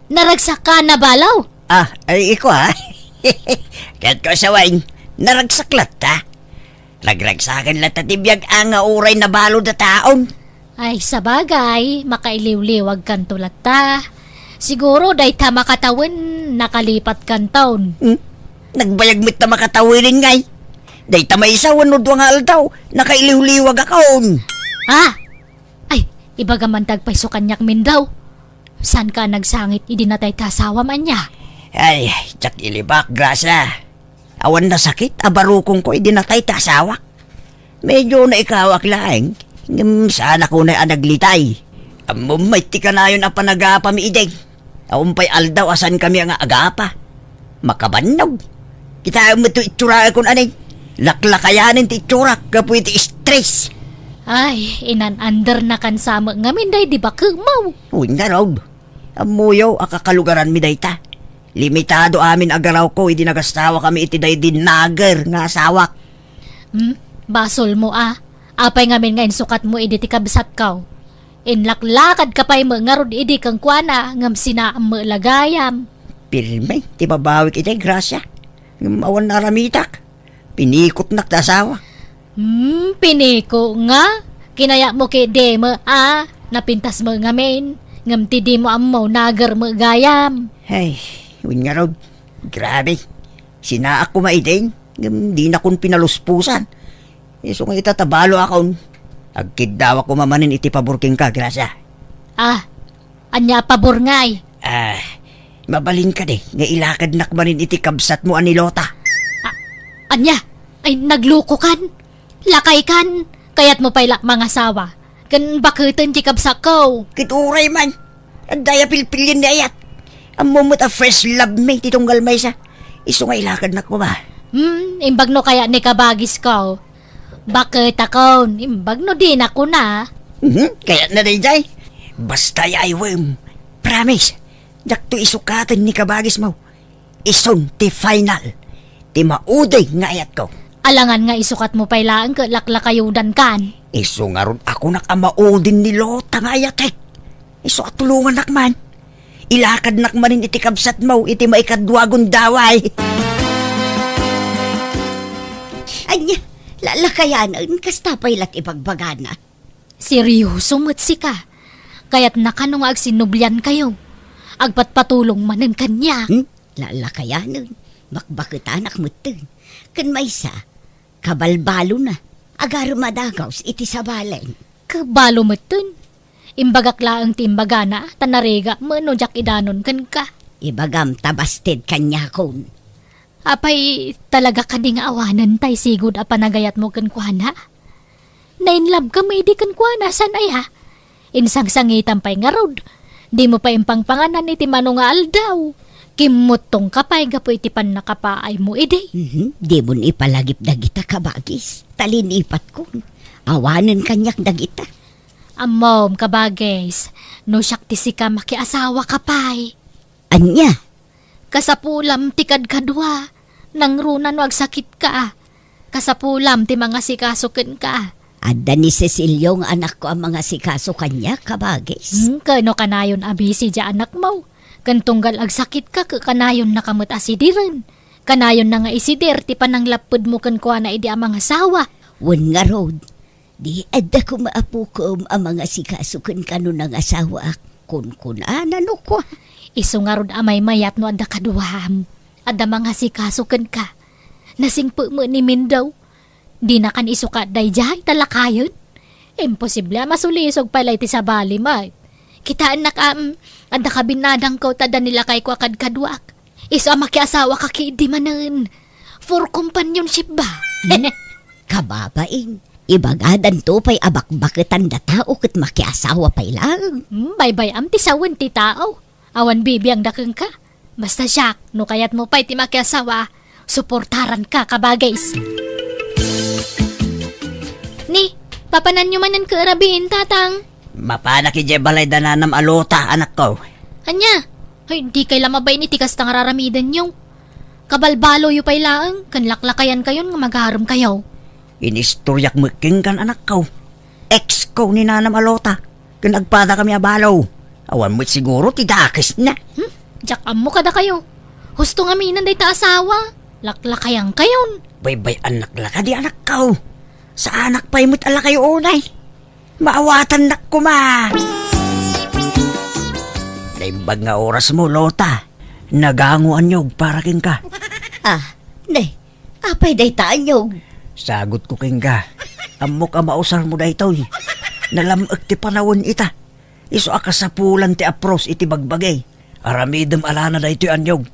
Naragsak ka, nabalo? Ah, ay, iko, ha? Ket ko sawen, naragsak latta. Ragragsaken latta ti biag a nga uray nabalo dataon. Ay, sabagay, makailiwliwagkanto latta. Siguro, dayta makatawen, nakalipatkanton. Hmm? Nagbayag met ta makatawen ngay. Dayta maysa wenno dua nga aldaw, nakailiwliwagakon. Ha? Ay, ibaga man dagpay isu kaniak, Mindo. Saanka a nagsangit idi natay ti asawam, ania? Ay, diak ilibak, Gracia. Awan nasakit a barukongko idi natay ti asawak. Medyo naikawak laeng, ngem saanak unay a naglitay. Ammom met ti kanayon a panagapami idi. Awan pay aldaw a saankami nga agapa. Makabannog. Kitaem met ti itsurakon, ania. Laklakayanen ti itsurak gapu iti stress. Ay, inan-undernakan sa met ngamin daydi baketmo. Wen ngarud. Ammoyo a kakalugaranmi dayta. Limitado amin a garawko idi nagasawakami iti daydi nager nga asawak. Hmm? Basolmo a. Apay ngamin nga insukatmo idi ti kabsatko? Inlaklakadka pay met ngarud idi kenkuana ngem sinaam met la gayam. Pirme ti babawik iti, Gracia. Ngem awan aramitak. Pinikotnak ti asawa. Hmm, piniko nga? Kinayatmo ketdi met a napintas met ngamin, ngem ti dimo ammo, nager met gayam. Ay, wen ngarud. Grabe. Sinaak koma idi, ngem dinakon pinaluspusan. Isu nga ita ta baloakon. Agkiddawak koma manen iti pabor kenka, Gracia. Ah, ania a pabor ngay? Ah, mabalin kadi nga ilakadnak manen iti kabsatmo a ni Lota? Ah, ania? Ay, naglukokan? Lakaykan? Kayatmo pay la mangasawa ken baketen ti kabsatko? Ket uray man, adda aya pilpilien ni ayat. Ammom met a first love mi ti tunggal maysa. Isu nga ilakadnak koma. Hmm, imbag no kayat ni kabagisko. Baketakon, imbag no dina kuna. Mhm, kayatna daydiay. Basta yaywem. Promise, diakto isukaten ni kabagismo. Isun ti final, ti maudi nga ayatko. Alangan nga isukatmo pay laeng ket laklakayudankan. Isu ngarud a kunak a maudin ni Lota nga ayatek. Isu a tulongannak man. Ilakadnak manen iti kabsatmo iti maikadua a gundaway. Ania, lalakayanen, kasta pay la ti ibagbagana. Seryoso met sika. Kayatna kano nga agsinubliankayo? Agpatpatulong manen kaniak? Hmm? Lalakayanen, bakbaketanak metten. Ken maysa, kabalbalona, agarem a dagaws iti sabalen. Kabalo metten. Imbagak laeng ti imbagana, ta narigak met no diak idanon kenka. Ibagam ta basted kaniakon. Apay, talaga kadi nga awanen tay sigud a panagayatmo kenkuana? Nainlabka met idi kenkuana, saan aya? Insangsangitam pay ngarud. Dimo pay impangpanganan iti mano nga aldaw. Kimmuttongka pay gapu iti pannakapaaymo idi. Mhm. Dimon ipalagip dagita, kabagis. Talinipatkon. Awanen kaniak dagita. Ammom, kabagis, no siak ti sika, makiasawaka pay. Ania? Kasapulam ti kadkadua. Nangruna no agsakitka. Kasapulam ti mangasikaso kenka. Adda ni Cecilio nga anakko a mangasikaso kaniak, kabagis. Hmm, ket no kanayon a busy diay anakmo, ken tunggal agsakitka, ket kanayonnaka met a sidiren. Kanayonna nga isidir ti pananglappedmo kenkuana idi a mangasawa. Wen ngarud, di adda koma apokem a mangasikaso kenka no nangasawaak, kunkunana no kua. Isu ngarud a maymayat no adda kaduam. Adda mangasikaso kenka. Nasingpet met ni Mindo. Dinakan isukat daydiay ta lakayen. Imposible a masulisog pay la iti sabali met. Kitaennak a, mm, adda kabinnadangko ta adda ni lakayko a kadkaduak. Isu a makiasawaka ketdi manen. For companionship ba? Hmm? Kababain, ibagadanto pay a bakbaketan da tao ket makiasawa pay laeng. Hmm, baybay-am ti sawen ti tao. Awan bibiangda kenka. Basta siak, no kayatmo pay ti makiasawa, suportaranka, kabagis. Ni, papananyo manen ket rabiin, tatang? Mapanak idiay balay da nanam a Lota, anakko. Ania? Ay, dikay la mabain iti kasta nga raramidenyo. Kabalbaloyo pay laeng, ken laklakayankayon nga magaremkayo. Inistoriak met kenkan, anakko. Ex ko ni nanam a Lota, ken agpadakami a balo. Awan met siguro ti dakesna. Hmm? Diak ammo kadakayo. Husto ngamin dayta asawa. Laklakayankayon. Baybay-annak la kadi, anakko. Saanak pay met a lakayo unay. Maawatannak koma. Naimbag nga orasmo, Lota. Nagango a niog para kenka. Ah, ne, apay dayta a niog? Sagutko kenka. Ammok a mausarmo daytoy. Nalam-ek ti panawen ita. Isu a kasapulan ti apros iti bagbagi. Aramidem a lana daytoy a niog.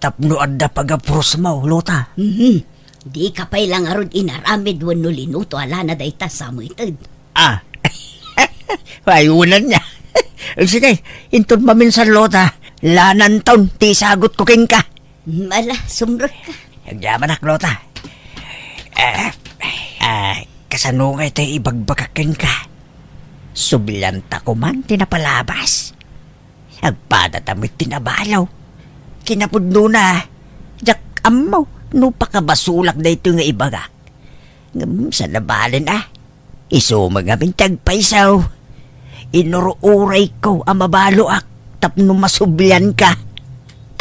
Tapno adda pagaprosmo, Lota. Mhm. Dika pay la ngarud inaramid wenno linuto a lana dayta, Samuel. Ah. Ay, unanna. Sige, inton maminsan, Lota, lananton ti isagutko kenka. Mm, ala, sumrekka. Agyamanak, Lota. Ah, ah, kasano ngay ti ibagbagak kenka? Sublianta koman ti napalabas. Agpadata met ti nabalo. Kinapudnona, diak ammo no pakabasolak daytoy nga ibagak. Ngem saan a balen a. Isu met ngamin ti agpayso. Inur-urayko a mabaloak tapno masublianka.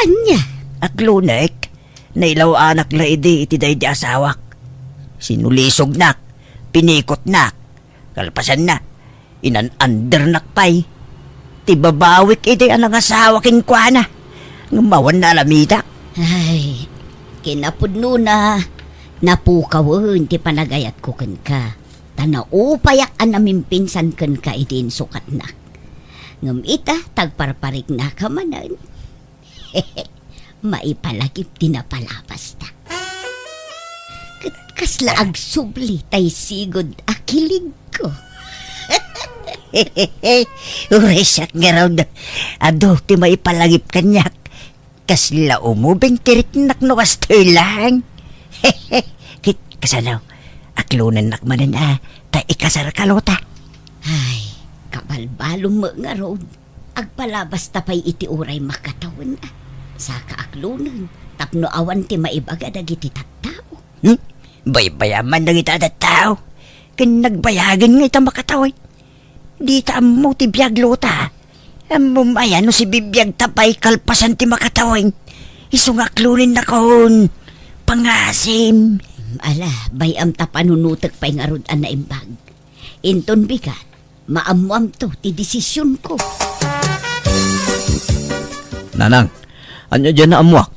Ania? Aklonek, nailaw-anak la idi iti daydi asawak. Sinulisognak, pinikotnak. Kalpasanna, inan-andernak pay. Ti babawik idi a nangasawa kenkuana, ngem awan naalamidak. Ay, kinapudnona, napukawen ti panagayatko kenka, ta naupayak a namimpinsan kenka idi insukatnak. Ngem ita, tagparpariknaka manen. Maipalagip ti napalabasta. Ket kasla agsubli tay sigud a kiligko. Uray siak ngarud, adu ti maipalagip kaniak. Kasla umubing ti riknak no kastoy lang. Ket kasano, aklonennak manen a ta ikasarka, Lota. Ay, kabalbalom met ngarud. Agpalabasta pay iti uray makatawen, a. Saka aklonen, tapno awan ti maibaga dagiti tattao. Hmm? Baybay-am man dagiti a tattao. Ken nagbayagen nga ita makatawen. Dita ammo ti biag, Lota. Ammom aya no sibibiagta pay kalpasan ti makatawen. Isu nga aklonennakon. Pangasim. Ala, bay-am ta panunotek pay ngarud a naimbag. Inton bigat, maammoamto ti desisionko. Nanang, ania diay naammoak?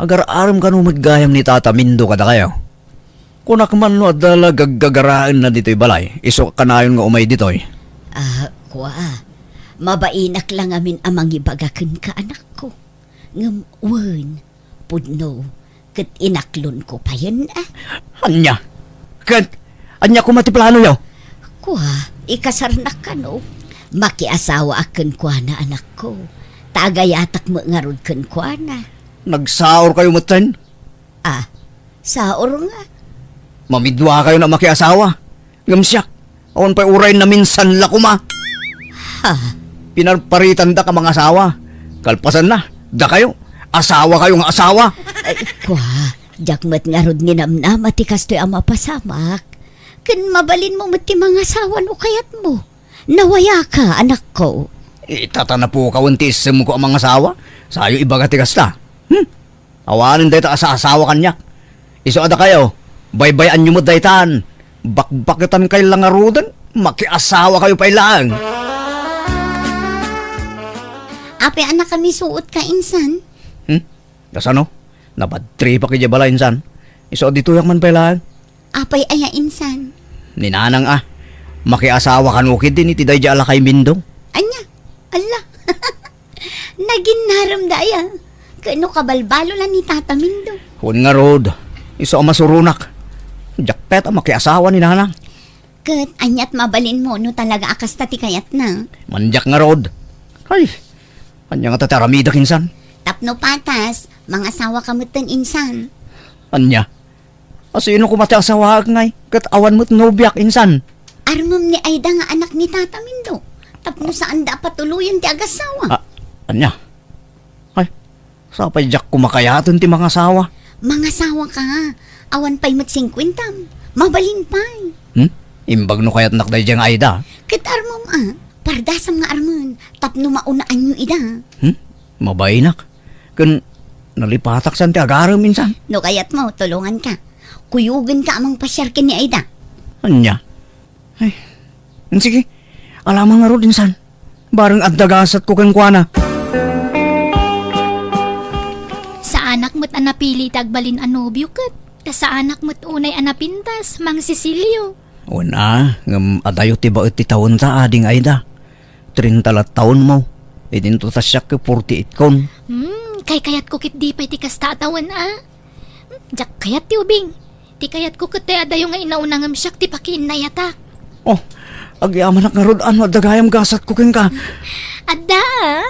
Agar-arem kano met gayam ni Tata Mindo kadakayo? Kunak man no adda la gaggagaraenna ditoy balay, isu kanayon nga umay ditoy. Ah, kua, mabainak la ngamin a mangibaga kenka, anakko. Ngem wen, pudno, ket inaklonko payen, a. Ania? Ket ania koma ti planoyo? Kua, ikasarnak kano? Makiasawaak kenkuana, anakko. Ta agayatak met ngarud kenkuana. Nagsaorkayo metten? Ah, saor nga. Mamiduakayon a makiasawa. Ngem siak, awan pay uray naminsan la koma. Ha? Pinarparitandak a mangasawa. Kalpasanna, dakayo, asawakayo nga asawa. Ay, kua, diak met ngarud ninamnama ti kastoy a mapasamak. Ken mabalinmo met ti mangasawa no kayatmo. Nawayaka, anakko. Ita ta napukawen ti issemko a mangasawa, sayo ibaga ti kasta. Hmm? Awanen dayta a saasawa kaniak. Isu a dakayo, baybay-anyo met daytan. Bakbaketankay la ngaruden, makiasawakayo pay laeng. Apay a nakamisuotka insan? Hmm? Kasano? Nabadtripak idiay balay insan. Isu a ditoyak man pay laeng. Apay aya insan? Ni nanang a, makiasawa kano ketdi iti daydi a lakay Mindo. Ania? Alla. Naginnaremda aya. Ket no kabalbalo la ni Tata Mindo? Wen ngarud, isu a masuronak. Diak pay a makiasawa ni Nanang. Ket aniat mabalinmo no talaga a kasta ti kayatna? Mandiak ngarud. Ay, ania ngata ti aramidek insan? Tapno patas, mangasawaka metten insan. Ania? A, sino koma ti asawaek ngay? Ket awan met nobiak insan. Armem ni Aida nga anak ni Tata Mindo. Tapno saanda a patuloyen ti agasawa. A, ania? Ay, sapay diak koma kayaten ti mangasawa. Mangasawaka. Awan pay met singkuentam. Mabalin pay. Hmm? Imbag no kayatnak daydiay nga Aida. Ket armem a, pardasam nga armen, tapno maunaanyo ida. Hmm? Mabainak. Ken nalipatak san ti agarem insan. No kayatmo, tulonganka. Kuyogenka a mangpasiar ken ni Aida. Ania? Ay, sige. Ala man ngarud insan. Bareng adda gasatko kenkuana. Saanak met a napili ti agbalin a nobio ket ta saanak met unay a napintas, Mang Cecilio. Wen a, ngem adayo ti baet ti tawen ta, Ading Aida. Trenta la tawenmo. Idinto ta siak ket forty-eight kon. Hmm, kaykayatko ket di pay ti kasta a tawen a. Diak kayat ti ubing. Ti kayatko ket ti adayo nga inauna ngem siak ti pakiinnayatak. Oh, agyamanak ngarud a no adda gayam gasatko kenka. Adda, a.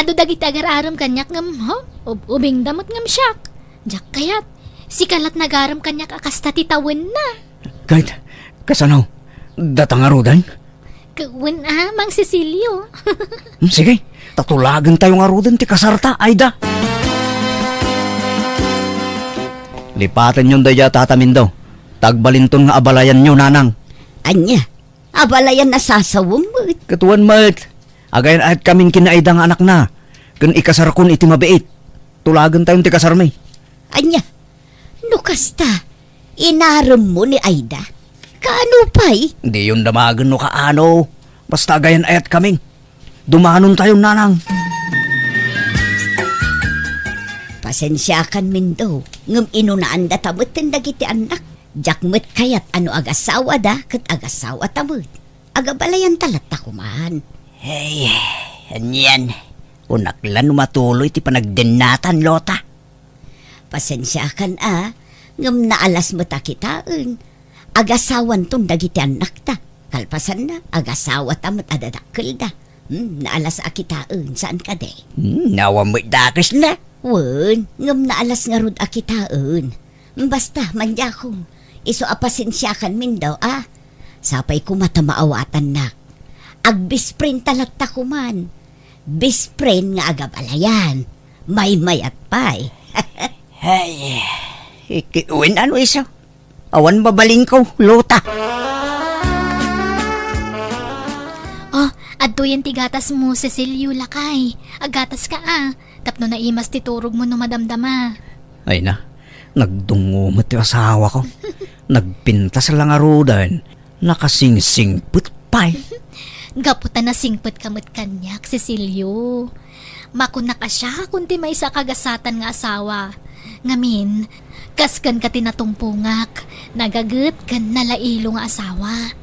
Adu dagiti agar-arem kaniak ngem, ha? Ub-, ubingda met ngem siak. Diak kayat. Sika lat nagarem kaniak a kasta ti tawenna. Kayat, kasano? Data ngaruden? Ket wen a, Mang Cecilio. Hmm, sige, ta tulagentayo ngaruden ti kasarta, Aida. Lipatenyon daydiay a Tata Mindo. Ta agbalinton nga abalayanyo, Nanang. Ania? Abalayan a sasawem met? Ket wen met. Agayan-ayatkamin ken ni Aida nga anakna. Ken ikasarkon iti mabiit. Tulagentayon ti kasarmi. Ania? No kasta, inaremmo ni Aida? Kaano pay? Diyon damagen no kaano. Basta agayan-ayatkami. Dumanontayon, Nanang. Pasensiakan, Mindo, ngem inunaandata metten dagiti annak. Diak met kayat a no agasawada ket agasawata met. Agabalayanta latta koman. Hey, anian? Kunak la no matuloy ti panagdennatan, Lota. Pasensiakan a, ngem naalas met a kitaen. Agasawanton dagiti annakta. Kalpasanna, agasawata met a dadakkelda. Hmm, naalas a kitaen, saan kadi? Hmm, awan met dakesna. Wen, ngem naalas ngarud a kitaen. Basta, mandiakon, isu a pasensiakan, Mindo, a. Sapay koma ta maawatannak. Agbest friend ta latta koman. Best friend nga agabalayan. Maymayat pay. Ay, iki-, wen ano isu? Awan mabalinko, Lota. Oh, adtoyen ti gatasmo, Cecilio, lakay. Aggatas ka, a. Tapno naimas ti turogmo no madamdama. Ay na, nagdungngo met ti asawako. Nagpintas la ngaruden, nakasingsingpet pay. Gapu ta nasingpetka met kaniak, Cecilio. Makunak a siakon ti maysa a kagasatan nga asawa. Ngamin, kas kenka ti natumpongak, nagaget ken nalailo nga asawa.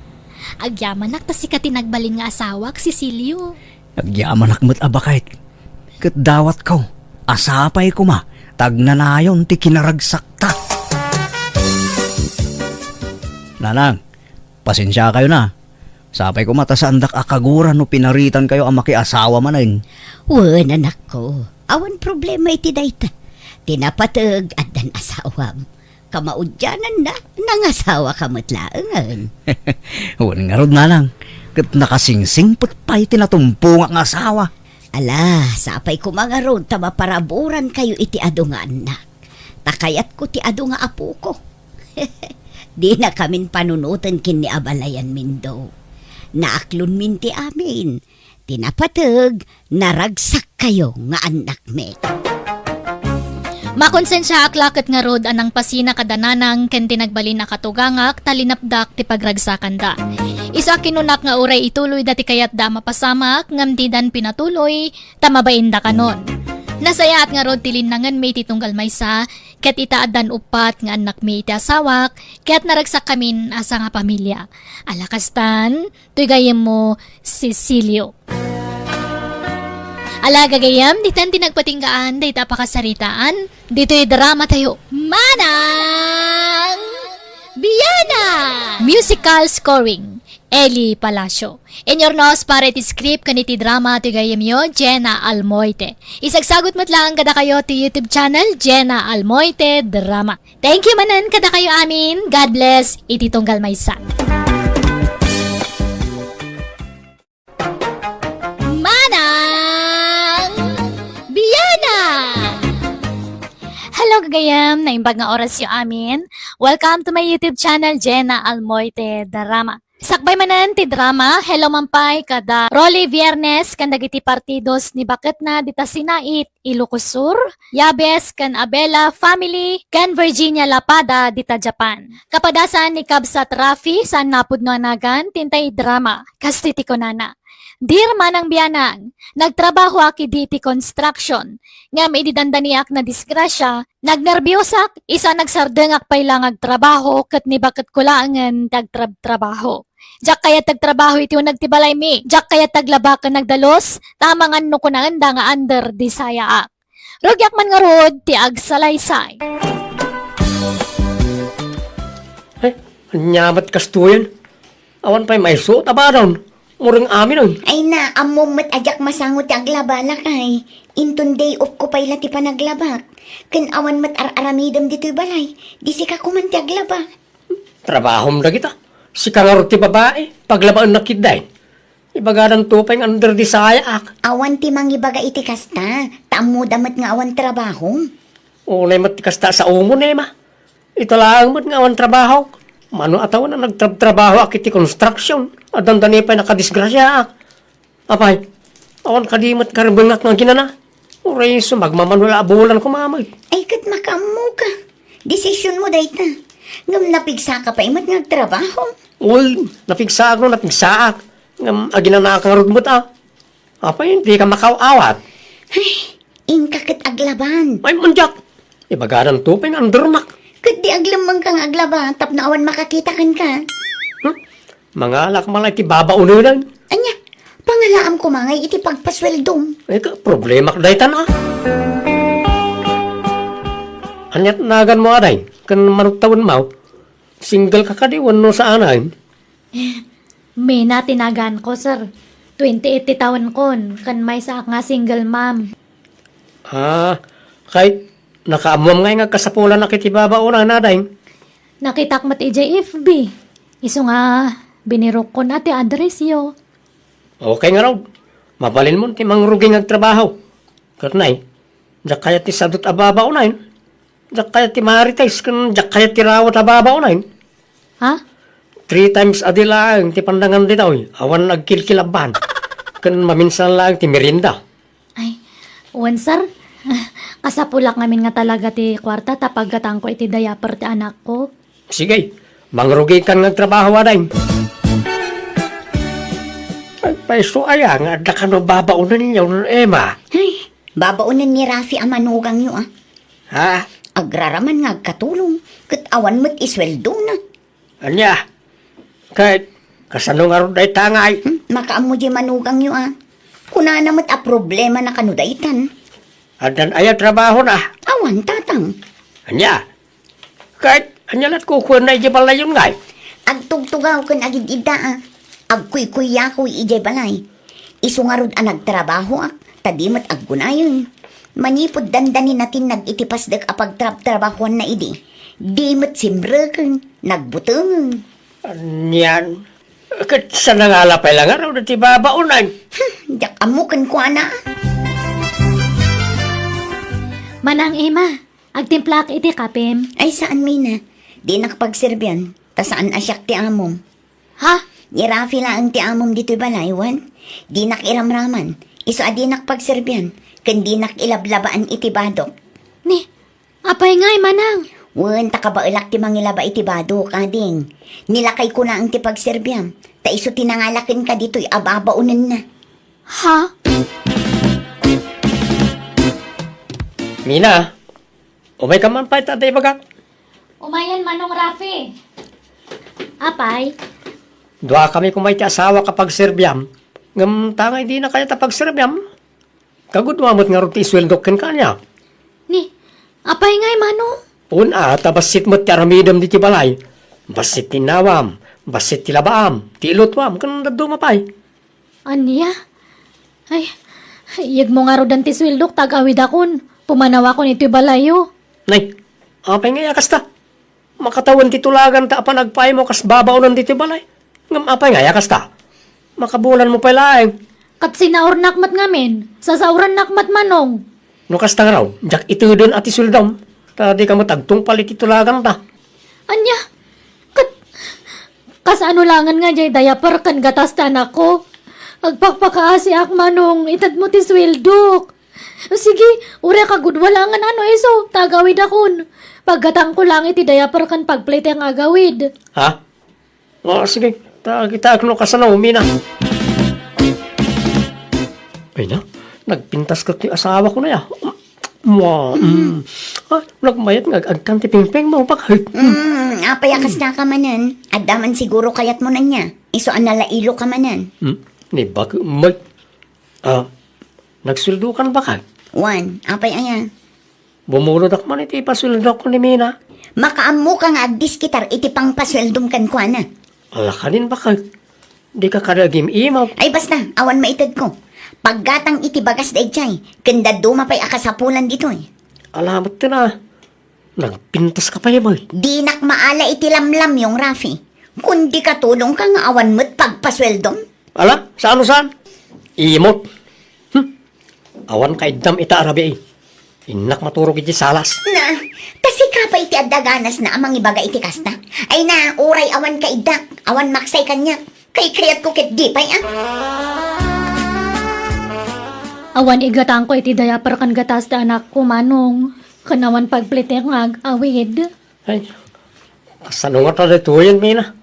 Agyamanak ta sika ti nagbalin nga asawak, Cecilio. Agyamanak met a baket. Ket dawatko a sapay koma ta agnanayon ti kinaragsakta. Nanang, pasensiakayon a. Sapay koma ta saandak a kagura no pinaritankayo a makiasawa manen. Wen, anakko. Awan problema iti dayta. Ti napateg, addan asawam. Kamaudiananna, nangasawaka met laengen. Wen ngarud, Nanang, ket nakasingsingpet pay ti natumpongak nga asawa. Ala, sapay koma ngarud ta maparaburankayo iti adu nga annak. Ta kayatko ti adu nga apoko. Dinakamin panunoten ken ni abalayan, Mindo. Naaklonmin ti amin. Ti napateg, naragsakkayo nga annakmi. Makonsensiaak la ket ngarud a nangpasina kada nanang ken ti nagbalin a katugangak ta linapdak ti pagragsakanda. Isu a kinunak nga uray ituloyda ti kayatda a mapasamak ngem didan pinatuloy ta mabainda kanon. Nasayaat ngarud ti linnangenmi iti tunggal maysa ket ita addan uppat nga annakmi iti asawak ket naragsakkamin a sangapamilia. Ala kastan, toy gayyemmo, Cecilio. Ala, gagayam, ditan ti nagpatinggaan dayta a pakasaritaan ditoy drama tayo. Manang Biana! Musical scoring, Eli Palacio. Inurnos para iti script ken iti drama ti gayamyo, Jenna Almoite. Isagsagut met laeng kadakayo ti YouTube channel, Jenna Almoite Drama. Thank you manen kadakayo amin. God bless iti tunggal maysa. Manang Biana! Hello, gagayam! Naimbag nga orasyo amin. Welcome to my YouTube channel, Jenna Almoite Drama. Sakbay manen ti drama, hello man pay kada Rolly Viernes ken dagiti partidos ni baketna dita Sinait, Ilocos Sur, Yabes ken Abela family, ken Virginia Lapada dita Japan. Kapadasan ni Kabsat Rafi, saan napudno a nagan, ti intay drama, kas ti kunana. Dear Manang Bianang, nagtrabahoak idi iti construction. Ngem idi dandaniak nadisgrasia, nagnerbiosak, isu a nagsardengak pay la nga agtrabaho ket ni baketko laengen ti agtrabtrabaho. Diak kayat ti agtrabaho iti uneg ti balaymi. Diak kayat ti aglaba ken agdalus, ta amangan no kunaenda nga under di sayaak. Rugiak man ngarud ti agsalaysay. Ay, ania met kastoyen? Awan pay maisut a badon. Mureng amin, oy. Ay na, ammom met a diak masango ti aglaba, lakay. Inton day off ko pay la ti panaglabak. Ken awan met ar-aramidem ditoy balay. Di sika koman ti aglaba. Trabahom dagita. Sika ngarud ti babai, paglabaennak ketdin. Ibagadanto pay nga under di sayaak. Awan ti mangibaga iti kasta, ta ammoda met nga awan trabahom. Unay met ti kasta a saomo, Emma. Ita laeng met nga awan trabahok. Mano a tawen a nagtrabtrabahoak iti construction, a dandani pay nakadisgrasiaak. Apay, awan kadi met karibengak nga aginana? Uray isu magmamano la a bulan koma met. Ay, ket makaammoka. Desisionmo dayta. Ngem napigsaka pay met nga agtrabaho. Uy, napigsaak no napigsaak. Ngem aginanaak ngarud met a. Apay, dika makaaw-awat? Ay, inka ket aglaban. Ay, mandiak. Ibagadanto pay nga undermak. Ket di aglemmengka nga aglaba tapno awan makakita kenka. Hmm? Mangalak man la iti babaonen. Ania, pangalaam koma ngay iti pagpasueldom. Ay, ka, problemak daytan a. Ania ti naganmo, aday? Ken mano ti tawenmo? Single ka kadi wenno saanen? Mina ti naganko, sir. Twenty-eight ti tawenkon, ken maysaak nga single mom. Ah, kay nakaammoam ngay nga agkasapulanak iti babaonen, aday? Nakitak met idiay F B. Isu nga binirukkon a ti addressyo. Okay ngarud. Mabalinmon ti mangrugi nga agtrabaho. Ket nay, diak kayat ti sadut a babaonen. Diak kayat ti marites ken diak kayat ti rawat a babaonen. Ha? Three times a day laeng ti pandangan ditoy. Awan agkilkilabban. Ken maminsan laeng ti merienda. Ay, wen, sir. Kasapulak ngamin nga talaga ti kuarta ta paggatangko iti diaper ti anakko. Sige, mangrugikan nga agtrabaho, aday. Ay, paiso aya nga adda kano babaonenyo, Emma? Ay, babaonen ni Rafi a manugangyo, a. Ha? Agraraman nga agkatulong, ket awan met isueldona. Ania? Ket kasano ngarud dayta ngay? Hmm, makaammo diay manugangyo, a. Kunana met a problemana kano daytan. Addan aya trabahona? Awan, tatang. Ania? Ket ania lat kukuenna idiay balayyon ngay? Agtugtugaw ken agid-idda, a. Agkuykuyakoy idiay balay. Isu ngarud a nagtrabahoak, ta di met aggunayen. Manipud dandani natinnag iti pasdek a pagtrabtrabahoanna idi, di met simreken, nagbutengen. Anian? Ket sa nangala pay la ngarud ti babaonen? Hmm, diak ammo kenkuana. Manang Emma, agtimplaak iti kapem. Ay, saan, Mina. Dinak pagserbian, ta saan a siak ti amom. Ha? Ni Rafi laeng ti amom ditoy balay, wen? Dinak iramraman. Isu a dinak pagserbian, ken dinak ilablabaan iti badok. Ni, apay ngay, manang? Wen, ta kabaelak ti mangilaba iti badok, ading. Ni lakayko laeng ti pagserbiam, ta isu ti nangala kenka ditoy a babaonenna. Ha? Mina, umayka man pay ta adda ibagak. Umayen, Manong Rafi. Apay? Duakami koma iti asawak a pagserbiam. Ngem ta ngay dina kayat a pagserbiam? Kagudua met ngarud ti isueldok kenka ania? Ni, apay ngay, Manong? Wen a, ta bassit met ti aramidem ditoy balay. Bassit ti innawam, bassit ti labaam, ti ilutuam, ken dadduma pay. Ania? Ay, iyegmo ngaruden ti sueldok ta agawidakon. Pumanawakon itoy balayyo. Nay, apay ngay a kasta? Makatawen ti tulaganta a panagpaaymo kas babaonen ditoy balay. Ngem apay ngay a kasta? Makabulanmo pay laeng. Ket sinaornak met ngamin. Sasaorannak met, Manong. No kasta ngarud, diak iteden a ti sueldom, ta dika met agtungpal iti tulaganta. Ania? Ket kasano laengen nga diay diaper ken gatas ti anakko? Agpakpakaasiak, Manong, itedmo ti sueldok. Sige, uray kagudua laengen a no isu, ta agawidakon. Paggatangko laeng iti diaper ken pagplete nga agawid. Ha? O, sige. Ta, kitaek no kasano, Mina. Ay na, nagpintas ket ti asawako na ya. Mua, mm. Ah, nagmayat nga ag-agkan ti pingpingmo, bakit? Mm, apay a kasta ka manen? Adda man siguro kayatmo ania. Isu a nalailo ka manen. Hmm? Ni bakit, may. Ah, nagsueldokan bakit? Wen, apay aya? Bumulodak man iti ipasueldok ni Mina. Makaammoka nga agdiskitar iti pangpasueldom kenkuana. Ala kanin bakit? Dika kada agim-imaw. Ay basta, awan maitedko. Paggatang iti bagas daydiay, ken dadduma pay a kasapulan ditoy. Ala met ti na. Nagpintas ka pay, bay. Dinak maala iti lamlamyong, Rafi. Kundi katulongka nga awan met pagpasueldom. Ala, saan no saan? Imot. Hmm. Awan kaiddam ita a rabii. Innak maturog iti salas. Na, ta sika pay ti adda ganasna a mangibaga iti kasta. Ay na, uray awan kaiddak, awan maksay kaniak. Kaykayatko ket di pay, ah. Awan igatangko iti diaper ken gatas ti anakko, Manong. Ken awan pagplitek nga ag-awid. Ay, kasano ngata daytoyen, Mina?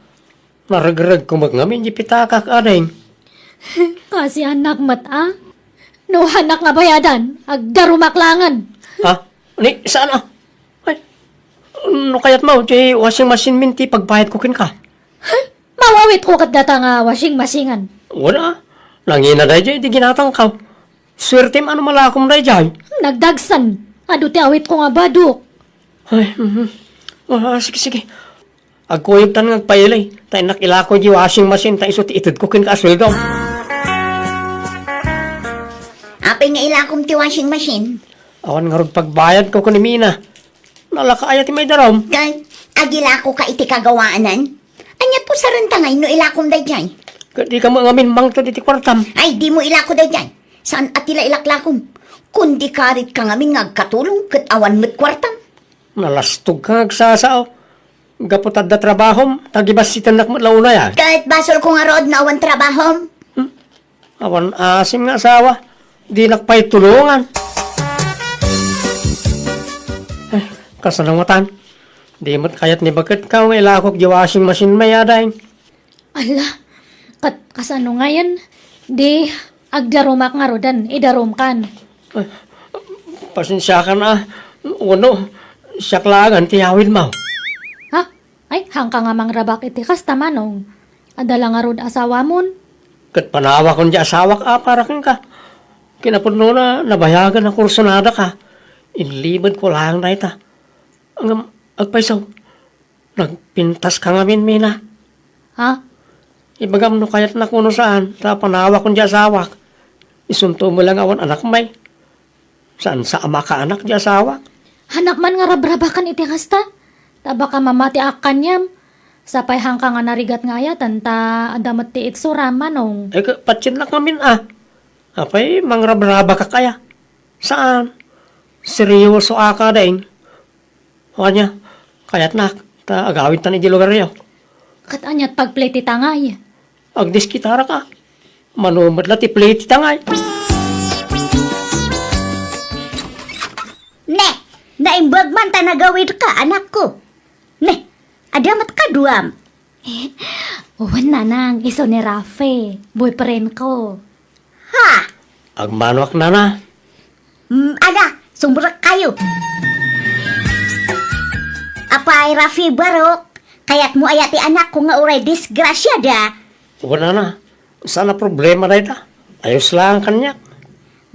Naregregko met ngamin di pitakak, ading. Kasiannak met, a? No hanak nga bayadan, agdarumak laengen. Ha? Ni, saan, a? Ay, no kayatmo, ti washing machine min ti pagbayadko kenka. Mawawitko ket data nga washing machine-an. Wala. Nangina daydiay di ginatangko. Suertem a no malakom daydiay. Nagdagsen. Adu ti awitko nga badok. Ay, mhm. Ah, sige, sige. Agkuyogtan nga agpaili, ta innak ilako di washing machine, ta isu ti itedko kenka a sueldo. Apay nga ilakom ti washing machine? Awan ngarud pagbayadko ken ni Mina. Nalaka aya ti maidarum? Kay, agilakoka iti kagawaanan? Ania pusarenta ngay no ilakom daydiay? Ket dika met ngamin mangted iti kuartam. Ay, dimo ilako daydiay. Saan a ti la ilaklakom? Kundi karitka ngamin nga agkatulong ket awan met kuartam. Nalastogka nga agsasao. Gapu ta adda trabahom, ta gibassitennak met la unay, a. Ket basolko ngarud no awan trabahom. Hmm? Awan asim nga asawa, dinak pay tulongan. Ay, kasano ngatan? Di met kayat ni baket ka nga ilakok di washing machine may, ading. Ala, kat-, kasano ngayen? Di, agdarumak ngaruden, idarumkan. Ay, pasensiakan, a. Wenno, siak laengen ti awidmo. Ha? Ay, haanka nga mangrabak iti kasta, Manong. Adda la ngarud asawamon? Ket panawakon di asawak a para kenka. Kinapudnona, nabayagan a kursunadaka. Inlibedko laeng dayta. Ngem, agpayso, nagpintaska ngamin, Mina. Ha? Ibagam no kayatnak wenno saan, ta panawakon di asawak. Isunto met la nga awan anak may. Saan sa a makaanak di asawak? Hanak man nga rabrabakan iti kasta. Ta baka mamatiak kaniam. Sapay haanka nga narigat nga ayaten ta adda met ti itsuram, Manong. Eh, ka-, patiennak ngamin, a. Apay, mangrabrabakak aya? Saan? Seryosoak, ading. O ania, kayatnak, ta agawidtan iti lugaryo. Ket aniat pagplay ti tangay? Agdiskitarak, a. Mano met la ti play ti tangay? Ne, naimbag man ta nagawidka, anakko. Ne, adda met kaduam. Wen, nanang, isu ni Rafe, boyfriend ko. Ha? Agmanoak, nana. Mm, ala, sumrekkayo. Apay, Rafi Barok, kayatmo aya ti anakko nga uray disgrasiada? Wen, nana, saan a problema dayta. Ayos laeng kaniak.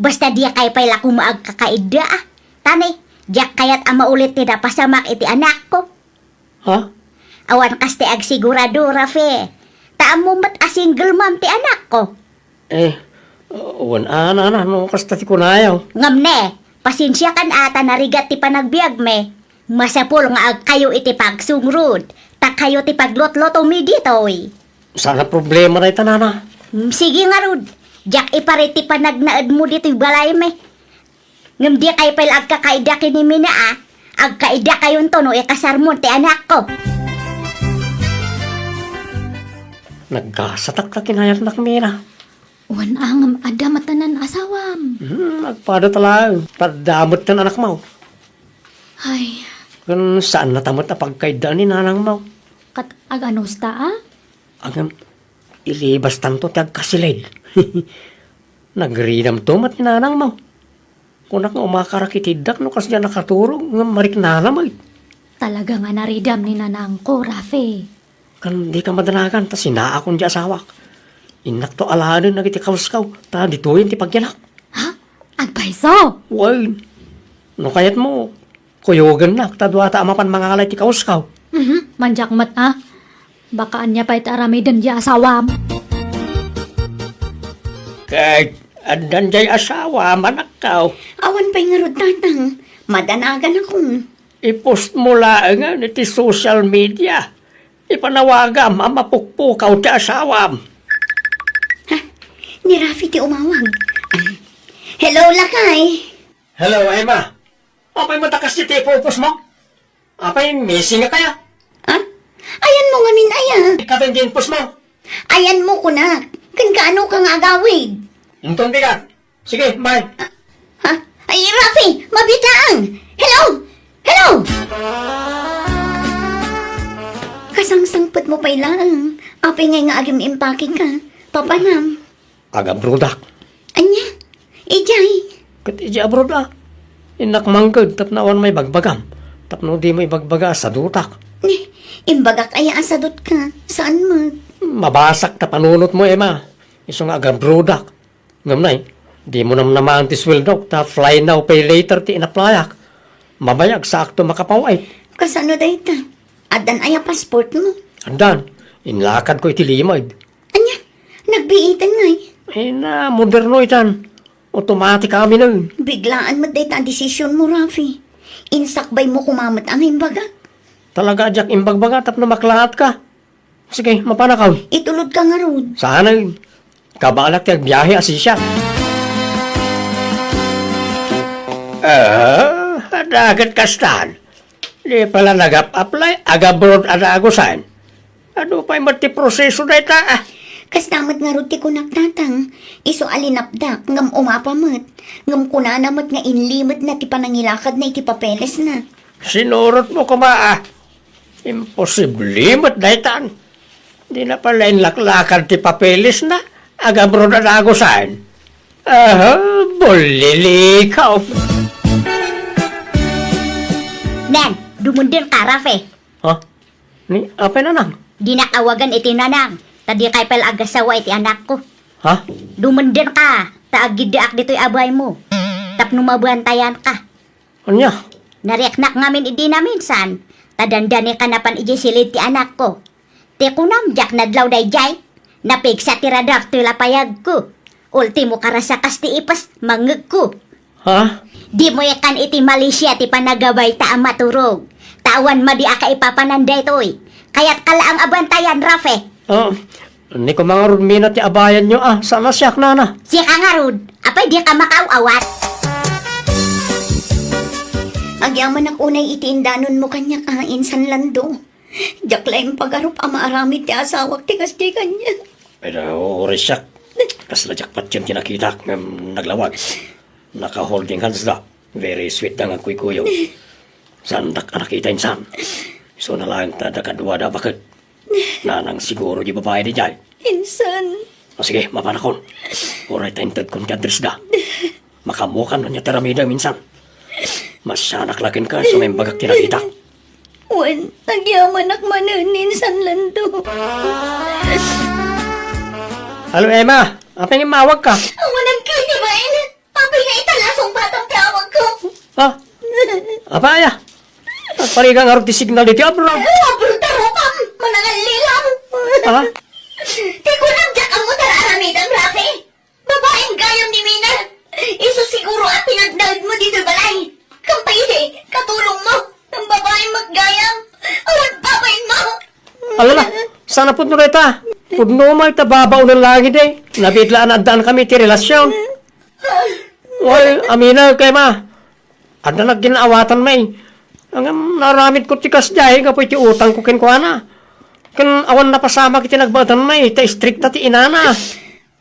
Basta dikay pay la koma agkakaidda, a. Tani, diak kayat a maulit ti napasamak iti anakko. Ha? Awan kas ti agsigurado, Rafe. Ta ammom met a single mom ti anakko. Eh, wen a, nana, no kasta ti kunayo. Ngem ne, pasensiakan a ta narigat ti panagbiagmi. Masapul nga agkayo iti pagsungrod, ta kayo ti paglutlutomi ditoy. Saan a problema dayta, nana. Mm, sige ngarud, diak iparit ti panagnaedmo ditoy balaymi. Ngem dikay pay la agkakaida ken ni Mina, a. Agkaidakayonto no ikasarmon ti anakko. Nagkasatak ta kinayatnak, Mina. Wen a, ngem adda met anan asawam. Hmm, agpada ta laeng. Ta adda met ti anakmo. Ay. Ken saan nata met a pagkaidda ni nanangmo. Ket aganusta, a? Ngem, ilibastanto ti agkasilid. Nagridamto met ni nanangmo. Kunak nga umakar a kitiddak no kasdiay a nakaturog ngem mariknana met. Talaga nga naridam ni nanangko, Rafe. Ken dika madanagan ta sinaakon ti asawak. Innakto alaenen dagiti kawskaw ta ditoyen ti pagyanak. Ha? Agpayso? Wen. No kayatmo, kuyogennak ta duata a mapan mangalay ti kawskaw. Mhm, mandiak met, a. Baka ania pay ti aramiden ti asawam. Ket addan diay asawam, anakko. Awan pay ngarud, tatang. Madanaganakon. I-post mo laengen iti social media. Ipanawagam a mapukpukaw ti asawam. Ha? Ni Rafi ti umawag. Hello, lakay. Hello, Emma. Apay met a kasdi ti ipupos mo? Apay, missing ka kaya? Ha? Ayanmo ngamin aya? Ikaw ti ipupos mo. Ayanmo kunak. Ken kaano ka nga agawid? Inton bigat. Sige, bye. Ah, ha? Ay, Rafi, mabitaang! Hello! Hello! Kasangsangpet mo pay laeng. Apay ngay nga agim-impake ka? Papanam. Agabrodak. Ania? Idiay? Ket idiay abroad a. Innak mangked tapno awan maibagbagam. Tapno dimo ibagbaga a sadutak. Ni, imbagak aya a sadut ka? Saan met? Mabasak ta panunot mo, Emma. Isu nga agabrodak. Ngem nay, dimo namnamaen ti sueldok, ta fly now, pay later ti inaplayak. Mabayag, saakto makapaw-it. Kasano dayta? Addan aya passport mo? Addan. Inlakadko iti limed. Ania? Nagbiiten ngay? Ay na, moderno itan. Automatic amin. Biglaan met dayta a desisyon mo, Rafi. Insakbay mo koma met a nga imbagak. Talaga a diak imbagbaga tapno maklaat ka. Sige, mapanakon. Itulod ka ngarud. Saan? Kabaelak ti agbiahe a sisiak. Ah, adda ket kastan. Di pala nagap-apply, agabroad a nagusan. Adu pay met ti proseso dayta, a? Kasta met ngarud ti kunak, tatang. Isu a linapdak, ngem umapa met. Ngem kunana met nga inlimed na ti panangilakadna iti papelesna. Sinurot mo koma, a? Imposible met daytan. Dina pay la inlaklakad ti papelesna, agabroad a nagusan. Aha, bullilikaw. Nen, dumundeng ka, Rafe. Ha? Ni, apay nanang? Dinak awagan iti nanang, ta dikay pay la agasawa iti anakko. Ha? Dumundeng ka, ta agiddaak ditoy a baymo. Tapno mabantayan ka. Ania? Nariknak ngamin idi naminsan, ta dandani ka napan idiay silid ti anakko. Ti kunam, diak nadlaw daydiay. Napigsa ti radar ti lapayagko. Ultimo, karasakas ti ipes, mangngegko. Ha? Dimo ikan iti Malaysia ti panagabay ta a maturog. Ta awan madi a kaipapanan daytoy. Kayat ka laang a bantayan, Rafe. Ah, ni ko mangarud mina ti abayanyo, a, saan a siak nana? Sika ngarud, apay di ka makaaw-awat? Agyamanak unay iti indanonmo kaniak, a, insan Lando. Diak la impagarup a maaramid ti asawak ti kasdi kaniak. Ay, da, oo, Resiak. Kasla diak patien ti nakitak ngem naglawag. Naka-holding hands da. Very sweet da nga kuykuyog. Saandak a nakita insan. Isuna laeng ta adda kaduada a baket. Nanang siguro di babae di jay. Insan. O sige, mapanakon. Uray ta intedkon ti address da. Makaammokan no ania ti aramidem insan. Masianak la kenka, isu nga imbagak ti nakitak. Wen, agyamanak manen, insan Lando. Hello, Emma. Apay nga immawag ka? Awan agkay ti bain. Apay Ha? Apay a? Agparigat ngarud ti signal ditoy abroad. Ano, abroad ta rupam? Manangallilaw. Ha? Ti kunam, diak ammo ti ar-aramidem, Rafi. Babaem gayam ni Mina. Isu siguro a tinagnaedmo ditoy balay. Ngem pay idi, katulongmo. Ngem babaem met gayam. Awan babaenmo. Alala, saan a pudno dayta? Pudno met ta babaonen laeng idi. Nabiit la a naaddankami ti relasion. Wen, aminaw, Ema. Adda nagginawatan, may. Ngem naaramidko ti kasdiay gapu iti utangko kenkuana. Ken awan napasamak iti nagbaetan, may, ta istrikta ti inana.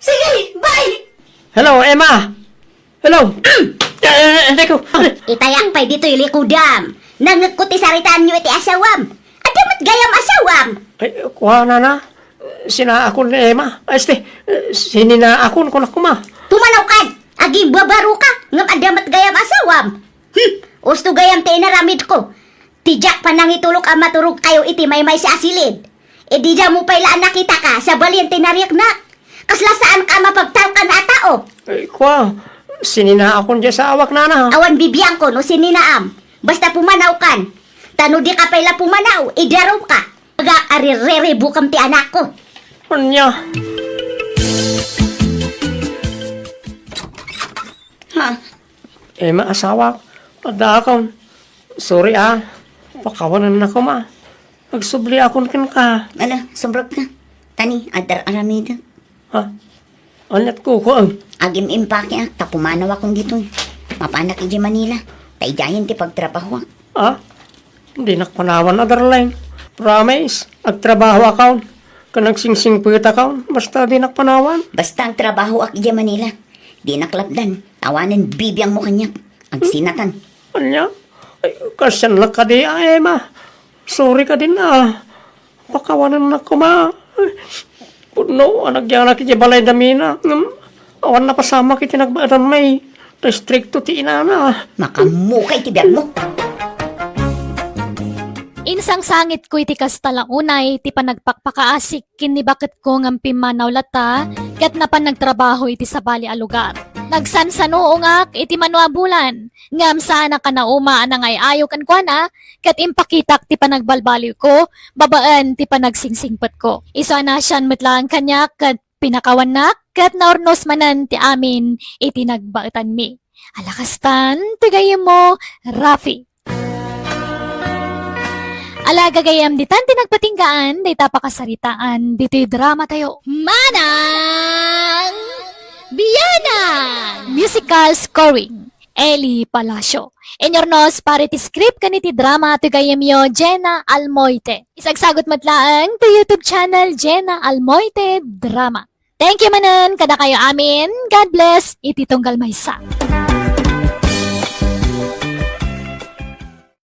Sige, bye! Hello, Ema! Hello! Eh, eh, teko. Itayak pay ditoy likudam. Nangngegko ti saritaanyo iti asawam. Adda met gayam asawam. Ay, kuana na. Sinaakon ni Ema. Ay, este, eh, sininaakon ko na kuma. Pumanawkan! Agimbabaro ka! Ngem adda met gayam asawam. Hmm! Usto gayam ti inaramidko. Ti diak panangitulok a maturogkayo iti maymaysa a silid. Idi damo pay la a nakitaka, sabali ti nariaknak. Kasla saanka a mapagtalkan a tao. Ay, kua, sininaakon diay asawak, nana. Awan bibiangko no sininaam. Basta pumanawkan. Ta no dika pay la pumanaw, idaruka. Aga, arireribukam ti anakko. Ania? Ha? Ema, asawak, adda akon. Sorry, a. Pakawanennakon, a. Agsubliakon kenka. Ala, sumrekka. Tani, adda ar-aramidek. Ha? Aniat kukuam? Agim-impakeak ta pumanawakon ditoy. Mapanak idiay Manila. Ta idiayen ti pagtrabahoak. Ha? Dinak panawan a, darling. Promise, agtrabahoakon. Ken agsingsingpetakon. Basta dinak panawan. Basta agtrabahoak idiay Manila. Dinak lapdan. Awanen bibiangmo kaniak. Agsinatan. Ania? Ay, kasdiay kadi, a, Ema. Sorry kadin, a. Pakawanennak koma. Ay, pudno a nagyanak idiay balayda Mina. Ngem awan napasamak iti nagbaetan, may. Ta istrikto ti inana. Makammukay ti biagmo. Insangsangitko iti kasta la unay ti panagpakpakaasik ken ni baketko ngem pimmanaw latta ket napan nagtrabaho iti sabali a lugar. Nagsansanuongak iti mano a bulan, ngem saanak a nauma a nangay-ayo kenkuana ket impakitak ti panagbalbaliwko babaen ti panagsingsingsingpetko. Isu a naasian met laeng kaniak ket pinakawannak ket naurnos manen ti amin iti nagbaetanmi. Ala kastan ti gayyemmo, Rafi. Ala, gagayyem, ditan ti nagpatinggaan dayta pakasaritaan ditoy dramatayo. Manang Bianang! Musical scoring, Eli Palacio. Inurnos para iti script ken iti drama ti gayyemyo, Jenna Almoite. Isagsagut met laeng ti YouTube channel, Jenna Almoite Drama. Thank you manen kadakayo amin. God bless iti tunggal maysa.